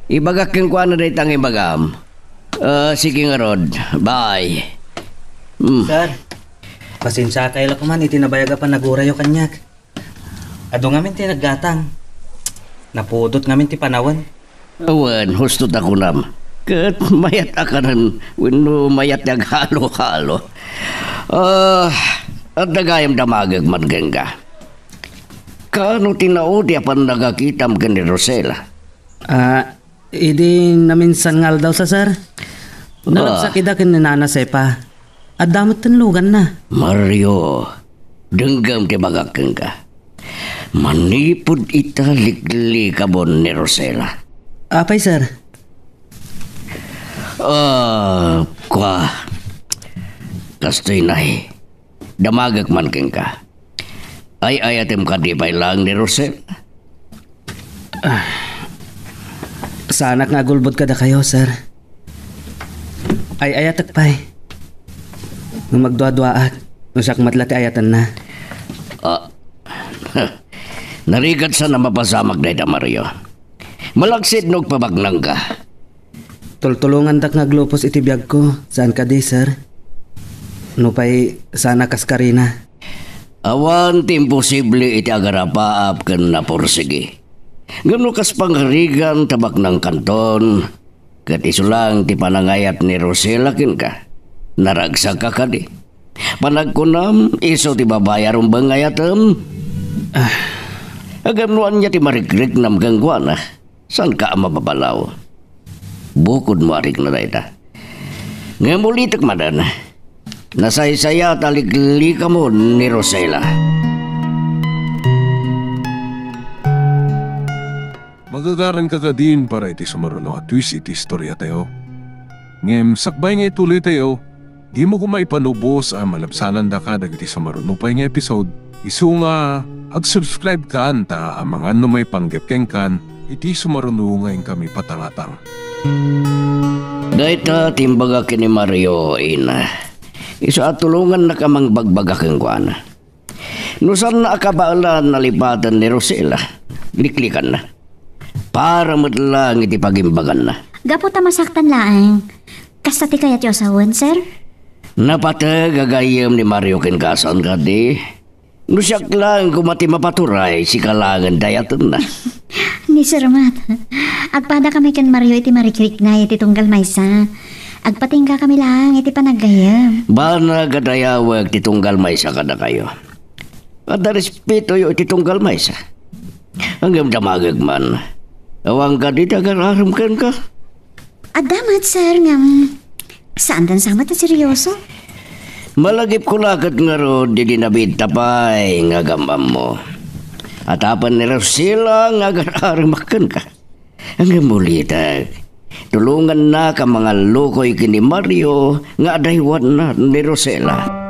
ibagak kenkuana dayta nga ibagam. Ah, sige ngarud. Bye. Hmm. Sir, pasensiakayo la koman iti nabayag a panagurayo kaniak. Adu ngamin ti naggatang. Napudot ngamin ti panawen. Wen, husto ta kunam. Ket mayat a kanen wenno mayat ti aghalo-halo. Ah, adda gayam damagek man kenka. Kaano ti naudi a pannakakitam ken ni Rosela? Ah, idi naminsan nga aldaw sa, sir. Ah. Naragsak ida ken ni Nana Sepa. Adda met ti luganna. Mario, denggem ti ibagak kenka. Manipud ita, liklikamon ni Rosela. Apay, sir? Ah, kua. Kastoy nay. Damagek man kenka. Ay-ayatem kadi pay laeng ni Rosela? Ah, saanak nga agulbod kadakayo, sir. Ay-ayatek pay. Ngem agduaduaak no siak met la ti ayatenna. Ah, narigat sa a mapasamak dayta, Mario. Malaksid no agpabaknangka. Tultulongandak nga aglupos iti biagko, saan kadi, sir? Nupay saan a kas karina. Awan ti imposible iti agarapaap ken napursigi. Ngem no kas pangarigan ta baknangkanton, ket isu laeng ti panangayat ni Rosela kenka, naragsakka kadi? Panagkunam, isu ti babai a rumbeng nga ayatem? Ah. Ngem no ania ti marikriknam kenkuana? Saanka a mababalaw? Bukodmo a rikna dayta. Ngem ulitek manen, nasaysayat a liklikamon ni Rosela. Magagaranka kadin para iti sumaruno a twist iti istoriatayo. Ngem sakbay nga ituloytayo, dimo koma ipanubos a malabsanandaka dagiti sumaruno pay nga episode, isu nga ag-subscribe kan ta amangan no maipanggep kenkan iti sumaruno nga inkami patangatang. Dayta ti imbaga ken ni Mario, ina. Isu a tulongannaka a mangbagbaga kenkuana. No saanna a kabaelan a lipaten ni Rosela, liklikanna. Para met laeng iti pagimbaganna. Gapu ta masaktan laeng, kasta ti kayatyo a sawen, sir? Napateg a gayyem ni Mario kenka, saan kadi? No siak laeng koma ti mapaturay, sika laengen ti ayatenna. Ni Sir Mat, agpadakami ken Mario iti marikrikna iti tunggal maysa. Agpatingga kami laeng iti panaggayyem. Banag a dayawek ti tunggal maysa kadakayo. Adda respetoyo iti tunggal maysa. Ngem damagek man. Awan kadi ti agar-arem kenka? Adda met, sir, ngem saandan sa met a seryoso. Malagipko la ket ngarud idi nabiit ta pay nga agam-ammo. Atapen ni Rosela nga agar-aremak kenka. Ngem ulitek, tulongannaka a mangallukoy ken ni Mario nga adaywanna ni Rosela.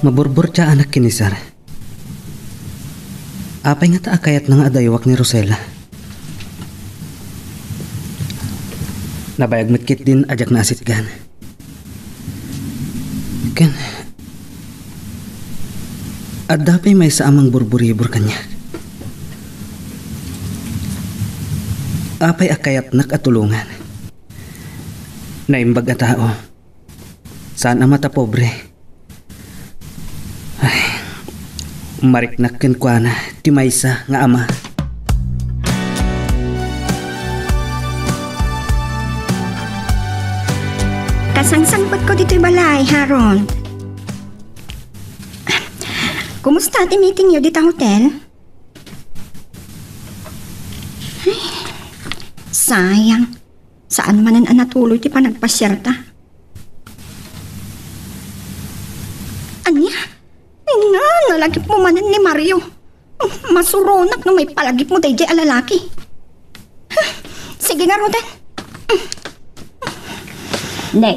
Maburburtiaanak ken ni Sir. Apay ngata a kayatna nga adaywak ni Rosela? Nabayag met ketdin a diak naasitgan. Ken, adda pay maysa a mangburburibur kaniak. Apay a kayatnak a tulongan? Naimbag a tao. Saan a matapobre. Ay, mariknak kenkuana ti maysa nga ama. Kasangsangpetko ditoy balay, Harold. Kumusta ti meetingyo dita hotel? Ay, sayang. Saan manen a natuloy ti panagpasiarta? Ania? Ina, nalagipmo manen ni Mario. Masuronak no maipalagipmo daydiay a lalaki. Sige ngaruden. Ne,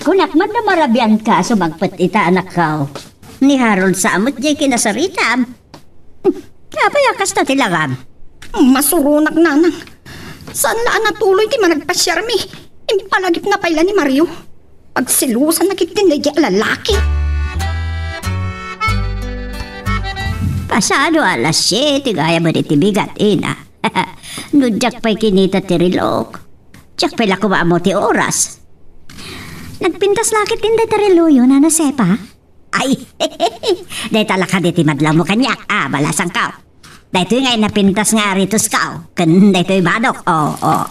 kunak man no marabianka a sumangpet ita, anakko. Ni Harold sa met diay kinasaritam. Apay a kasta ti langam? Masuronak, nanang. Saan la a natuloy ti managpasiarmi. Impalagipna pay la ni Mario. Pagselosanna ketdin daydiay a lalaki. Pasado alas siete gayam iti bigat, ina. No diak pay kinita ti relok, diak pay la koma ammo ti oras. Nagpintas la ketdin dayta reloyo, Nana Sepa? Ay, dayta la kadi ti madlawmo kaniak. Ah, balasangko. Daytoy nga napintas nga aretosko. Ken daytoy badok. Oh, oh.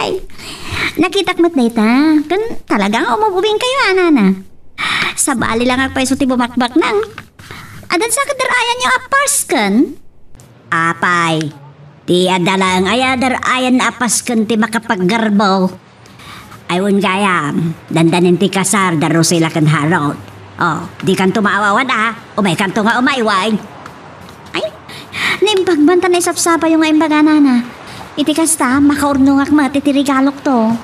Ay, nakitak met dayta. Ken talaga nga umub-ubingkayo, a, nana. Sabali la nga pay isu ti bumakbaknang. Adda sa kadar-ayanyo a pasken? Apay, ti adda laeng aya dar-ayan a pasken ti makapaggarbo. Ay, wen gayam, dandanin ti kasar da Rosela ken Harold. Oh, dikanto maawawad, a. Umaykanto nga umay, wen. Ay, naimbag man ta naisapsapayo nga imbaga, nana. Iti kasta, makaurnongak met iti regalokto.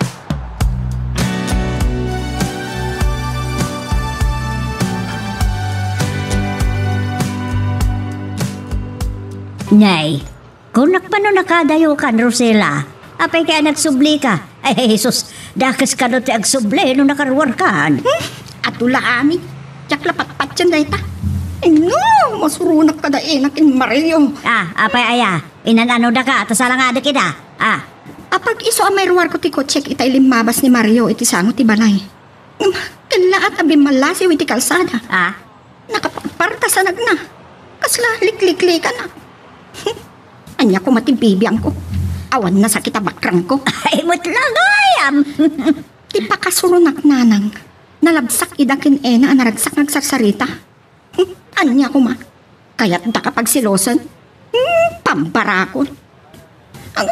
Nay, kunak pay no nakadayokan, Rosela. Apay kaya nagsublika? Ay, Jesus, dakes kano ti agsubli no nakaruarkan. Hmm? Adu la amin. Diak la patpatien dayta. Ay, no, masuronak kada ina ken Mario. Ah, apay aya? Inan-anodaka, ta salangadek ida. Ah. Apag-isu a mairuarko ti kotsek itay limmabas ni Mario iti sango ti balay. Ngem, kellaat a bimmallasiw iti kalsada. Ah? Nakapagparta sa nagna. Kasla likliklikana. Ania koma ti bibiangko? Awan nasakit a bakrangko. Ay, met la gayam. Ti pakasuronak, nanang, nalabsak ida ken Ena a naragsak nga agsarsarita. Ania koma? Kayatdaka pagselosen? Hmm, pambarakon. Ang,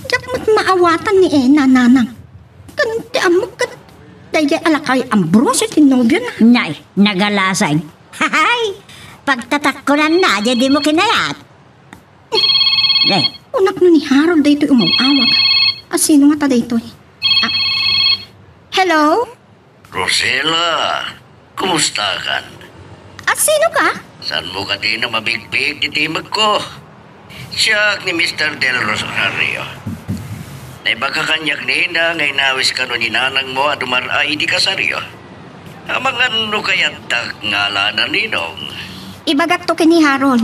diak met maawatan ni Ena, nanang. Ken ti ammok ket daydiay a lakay Ambrosio ti nobiona. Nay, nagalasag. Hay! Pagtatakkonanna, daydiay dimo kinayat. Eh. Kunak no ni Harold daytoy umaw-awag. A, sino ngata daytoy? Ah. Hello? Rosela, kumustakan? A, sino ka? Saanmo kadi a mabigbigen ti timekko? Siak ni Mister Del Rosario. Naibaga kaniak ni Ena nga inawis kano ni nanangmo a dumar-ay iti kasaryo. Amangan no kayatdak nga alaen a ninong. Ibagakto ken ni Harold.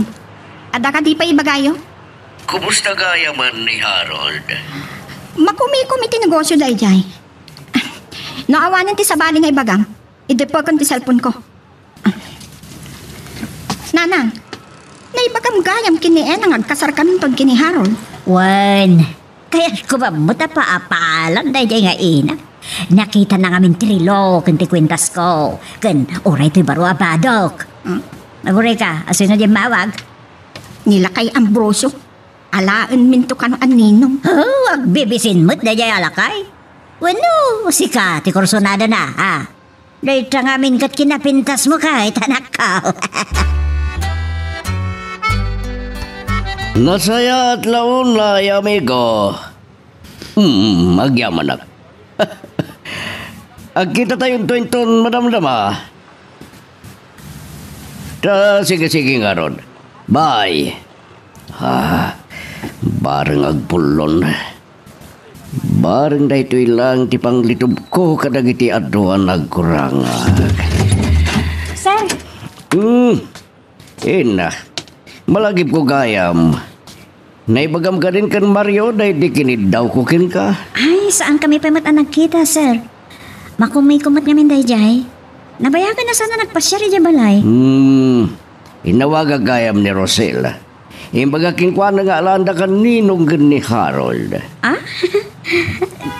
Adda kadi pay ibagayo? Kumusta gayam ni Harold? Makumikom iti negosio daydiay. No awanen ti sabali nga ibagam, idepeken ti cellphone-ko. Nanang, naibagam gayam ken ni Ena nga agkasarkanto ken ni Harold. Wen, kayatko met a paapalan daydiay nga ina. Nakitana ngamin ti relo ken ti kuentasko, ken uray toy baro a badok. Hmm? Agurayka, a, sino diay immawag? Ni lakay Ambrosio. Alaenminto kano a ninong. Oh, agbibisin met daydiay a lakay. Wenno, sika ti kursunadona, a. Dayta ngamin ket kinapintasmo kay, anakko. Nasayaat la unay, amigo. Hmm, agyamanak. Agkitatayo inton madamdama. Ta, sige, sige ngarud. Bye. Ah, bareng agpullon. Bareng daytoy lang ti panglitubko kadagiti adu a nagkurangak. Sir! Hmm. Ina, malagipko gayam. Naibagam kadin ken Mario daydi kiniddawko kenka? Ay, saankami pay met a nagkita, sir. Makumikom met ngamin daydiay. Nabayagan a saan a nagpasiar idiay balay. Hmm, inawagak gayam ni Rosel. Imbaga kenkuana nga alaendaka ninong ken ni Harold. Ah?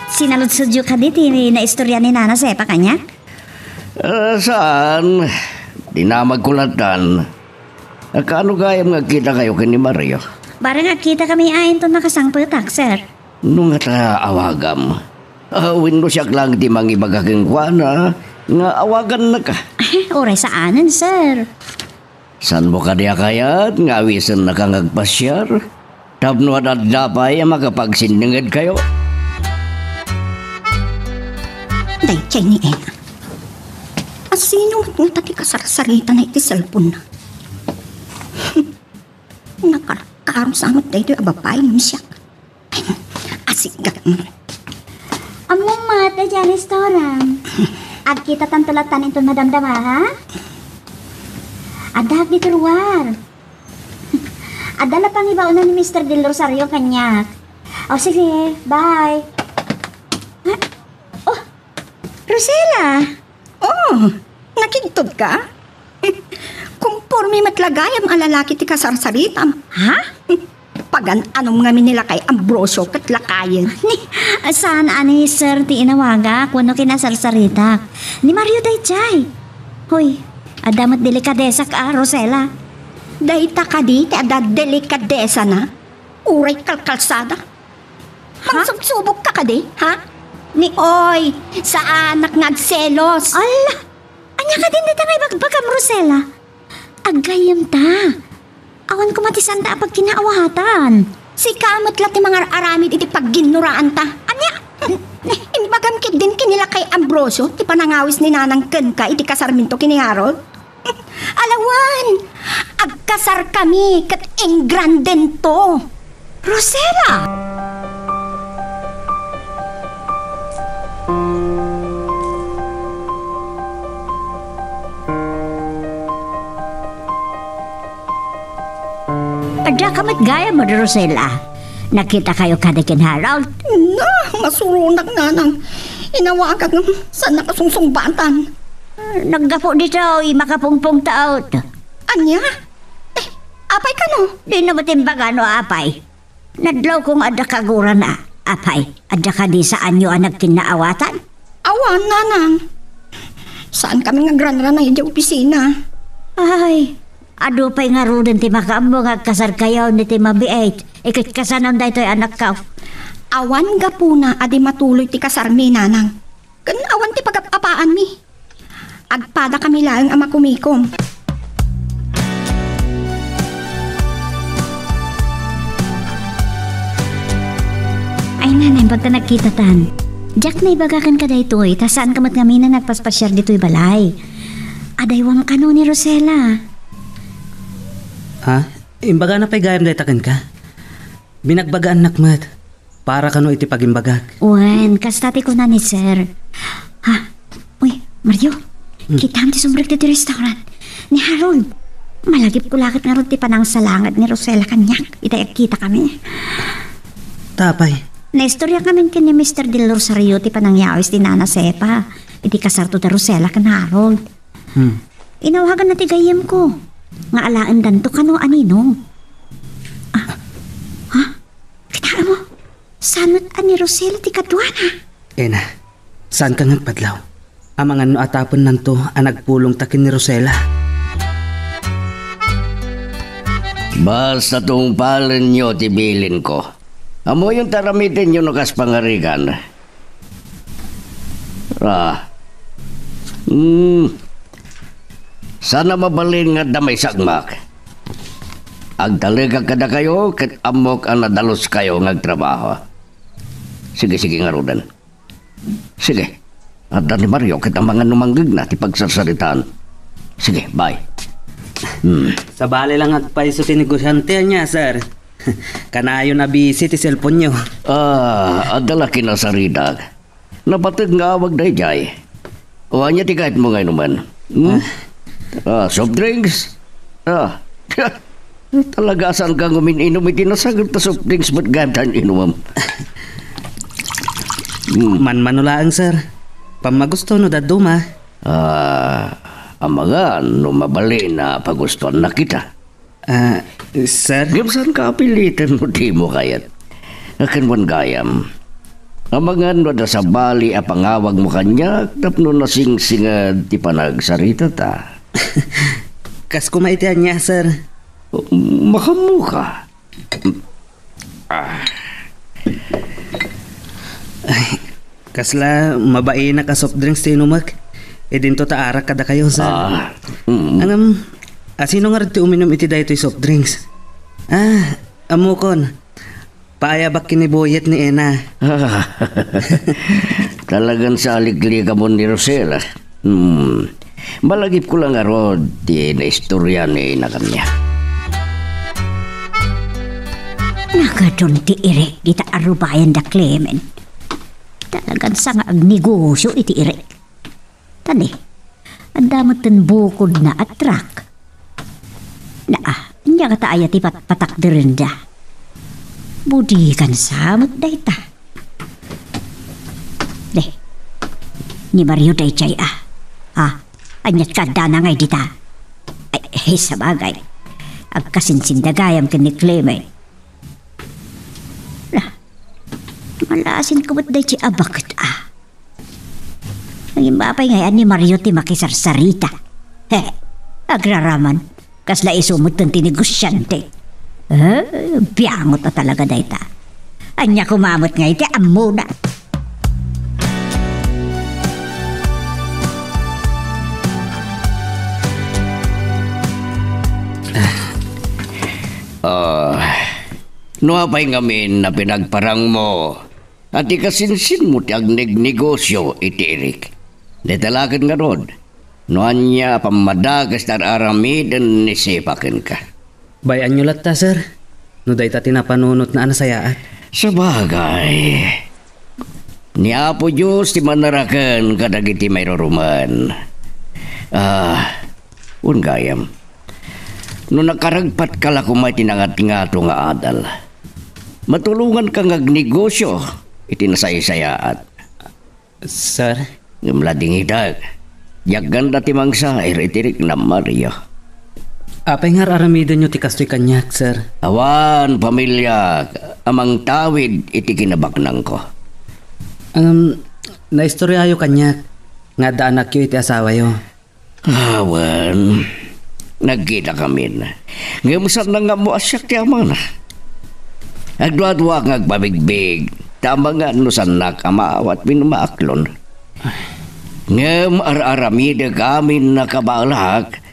Sinaludsodyo kadi ti naistorya ni Nana Sepa kaniak? Ah, saan? Dinamagko lattan. Kaano gayam nga agkitakayo ken ni Mario? Bareng agkitakami a inton nakasangpetak, sir. No ngata awagam. Ah, wenno siak lang ti mangibaga kenkuana nga awagannaka. Uray saanen, sir. Saanmo kadi a kayat nga awisennaka nga agpasiar? Tapno ad-adda pay a makapagsindengedkayo. Daydiay ni Ena. A, sino met ngata ti kasarsaritana iti cellphone-na? Nakarkarong sa met daytoy a babae ngem siak. Asigak. Ammom met, daydiay a restaurant. Agkitatanto lattan inton madamdama, ha? Addaak ditoy ruar. Adda la pangibaonna ni Mister Del Rosario kaniak. O, sige, bye. Ha? Oh, Rosella! Oh, nakigtot ka? Kumporme met la gayam a lalaki ti kasarsaritam. Ha? Pagan-anom ngamin ni lakay Ambrosio ket lakayen. Ni, saan a ni Sir ti inawagak wenno kinasarsaritak. Ni Mario daydiay. Hoy, adda met delikadesak a, Rosella. Dayta kadi ti adda delikadesana? Uray kalkalsada. Ha? Mangsubsubok ka kadi, ha? Ni, oy, saanak nga agselos. Ala! Ania kadin dita nga ibagbagam, Rosella? Aggayyemta. Awan koma ti saanta a pagkinaawatan. Sika met la ti mangar-aramid iti pagginnoraanta. Ania? Imbagam ketdin ken ni lakay Ambrosio ti panangawis ni Nanang kenka iti kasarminto ken ni Harold? Alawan! Agkasarkami ket ingrandento! Rosella! Addaka met gayam, Rosella. Nakitakayo kadi ken Harold? Na, masuronak, Nanang. Inawagak ngem saanna a sungsungbatan. Naggapu ditoy makapungpungtaot. Ania? Eh, apay kano? Dina met imbaga no apay. Nadlawko nga adda kagurana. Apay, adda kadi saanyo a nagkinnaawatan? Awan, Nanang. Saankami nga agranranay idiay opisina. Ay, adu pay ngaruden ti makaammo nga agkasarkayo ni ti mabiit. Iket kasano daytoy anakko? Awan gapuna a di matuloy ti kasarmi, Nanang. Ken awan ti pagap-apaanmi. Agpadakami laeng a makumikom. Ay, nanay, baga nagkitatan. Diak naibaga kenka daytoy, ta saanka met ngamin a nagpaspasiar ditoy balay. Adaywam kano ni Rosella? Ha? Imbagana pay gayam dayta kenka? Binagbagaannak met. Para kano iti pagimbagak. Wen, kasta ti kuna ni Sir. Ha? Uy, Mario, hmm, kitaem ti sumrek ditoy restaurant. Ni Harold, malagipko la ket ngarud ti panangsalanged ni Rosella kaniak iti agkitakami. Ta apay? Naistoriakamin ken ni Mister Del Rosario ti panangyawis ti Nana Sepa iti kasarto ti Rosella ken Harold. Hmm. Inawaganna ti gayyemko nga alaendanto kano a ninong. Ah, ha? Kitaem mo? Saan met a ni Rosella ti kaduana? Ena, saanka nga agpadlaw? Amangan no atapennanto a nagpulongta ken ni Rosella. Basta tungpalenyo ti bilinko. Ammoyon ta aramidenyo no kas pangarigan. Ah. Hmm. Saan a mabalin nga adda maisagmak. Agtalekak kadakayo ket ammok a nadaluskayo nga agtrabaho. Sige, sige ngaruden. Sige. Adda ni Mario ket amangan no manggegna ti pagsarsaritaan. Sige, bye. Hmm. Sabali lang agpayso ti negosiante ania, sir. Kanayon a busy ti cellphone-yo. Ah, adda la kinasaritak. Napateg nga awag daydiay. O, ania ti kayatmo nga inumen? Hmm? Ah. Ah, soft drinks? Ah. Talaga, saanka nga umin-inum iti nasagut a soft drinks met gayam ta inumem? Hmm. Manmano laeng, sir. Pammagusto no dadduma. Ah, amangan no mabalin a pagustuannak ita. Ah, sir? Ngem saanka a piliten no dimo kayat. Ken wen gayam, amangan no adda sabali a pangawagmo kaniak tapno nasingsinged ti panagsaritata. Kas koma iti ania, sir? Makaammoka. Ah. Ay, kasla mabainak a soft drinks ti inumek. Idinto ta arak kadakayo, sir. Ah, mm. Ngem, asino ngarud ti uminum iti daytoy soft drinks? Ah, ammokon. Paayabak ken ni Boyet ni Ena. Talagan saliklikamon ni Rosella. Hmm. Malagipko la ngarud ti naistorya ni ina kaniak. Nagadun ti Eric dita arubayan da Clement. Talagan sa nga agnegosyo iti Eric. Tani, adda met ten bukodna a truck. Naa, ania kata aya ti patpatakderenda? Budigan sa met dayta. Di, ni Mario daydiay a. Ha? Aniat kaddana ngay dita? Ay, ay, sabagay. Agkasinsinda gayam ken ni Clement. Na, malasin ko met daydiay a baket a. Nangimba pay ngay ni Mario ti makisarsarita. He, agraraman. Kasla isu met ti negosiante. Eh, biangot a talaga dayta. Ania koma met ngay ti ammona? Ah, no apay ngamin a pinagparangmo, a ti kasinsinmo ti agnegnegosio iti Eric. Dayta la ket ngarud, no ania a pammadages ti ar-aramiden ni Sepa kenka. Bay-anyo latta, sir, no dayta ti napanunotna a nasayaat. Sabagay, ni Apo Dios ti manaraken kadagiti mairurumen. Ah, wen gayam, no nakaragpatka la koma iti nangatngato nga adal, matulonganka nga agnegosio iti nasaysayaat. Sir? Ngem ladingitek, diak ganda ti mangsair iti riknam, Mario. Apay nga ar-aramidenyo ti kastoy kaniak, sir? Awan pamiliak a mangtawid iti kinabaknangko. Um, naistoryayo kaniak nga adda anakyo iti asawayo. Awan, nagkitakamin. Ngem saan nga ammo a siak ti amana. Agduaduaak nga agpabigbig, ta amangan no saannak a maawat wenno maaklon. Ngem ar-aramidek amin a kabaelak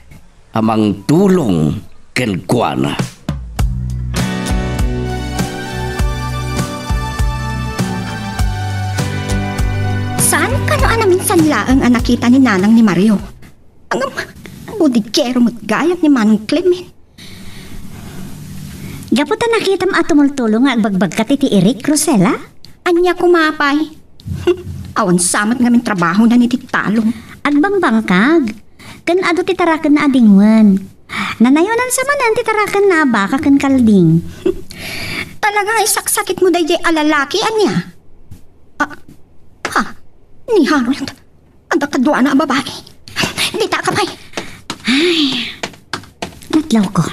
a mangtulong kenkuana. Saan kano a naminsan laeng a nakita ni Nanang ni Mario? Ngem, budikero met gayam ni Manong Clement. Gapu ta nakitam a tumultulo nga agbagbagkat iti Eric, Rosella? Ania koma pay? Awan sa met ngamin trabahona iti talong. Agbangbangkag. Ken adu ti tarakenna a dingwen. Nanayonan sa manen ti tarakenna a baka ken kalding. Talaga nga isaksakitmo daydiay a lalaki, ania? Ah, ha? Ni Harold. Adda kaduana a babai. Dita ka pay. Ay, natlawko.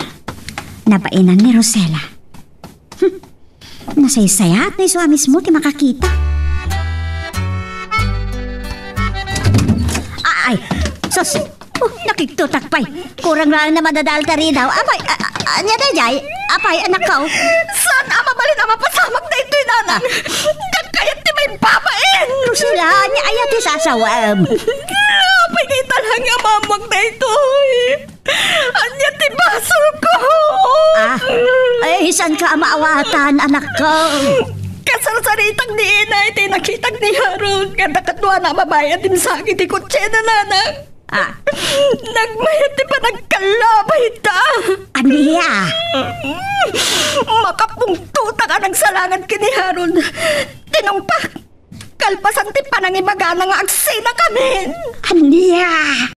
Nabainan ni Rosella. Hmm. Nasaysayaat no isu a mismo ti makakita. Ay, sus! Oh, nakigtotak pay. Kurang laeng na madadaal ta ridaw. Apay, a-, a-, ania daydiay? Apay, anakko. Saan a mabalin a mapasamak daytoy, Nanang? Ah. Diak kayat ti maibabain. Rosella, ania aya ti sasawem? Apay, dayta laeng nga ammoak daytoy. Ania ti basolko? Ah, ay, saanka a maawatan, anakko? Kasarsaritak ni Inay ti nakitak ni Harold nga adda kaduana a babai a dimsang iti kotsena, Nanang. Ah. Nagmayat ti panagkallabayta. Ania? Makapungtotak a nagsalangan ken ni Harold. Tinungpak. Kalpasan ti panangibagana nga agsinakamin. Ania?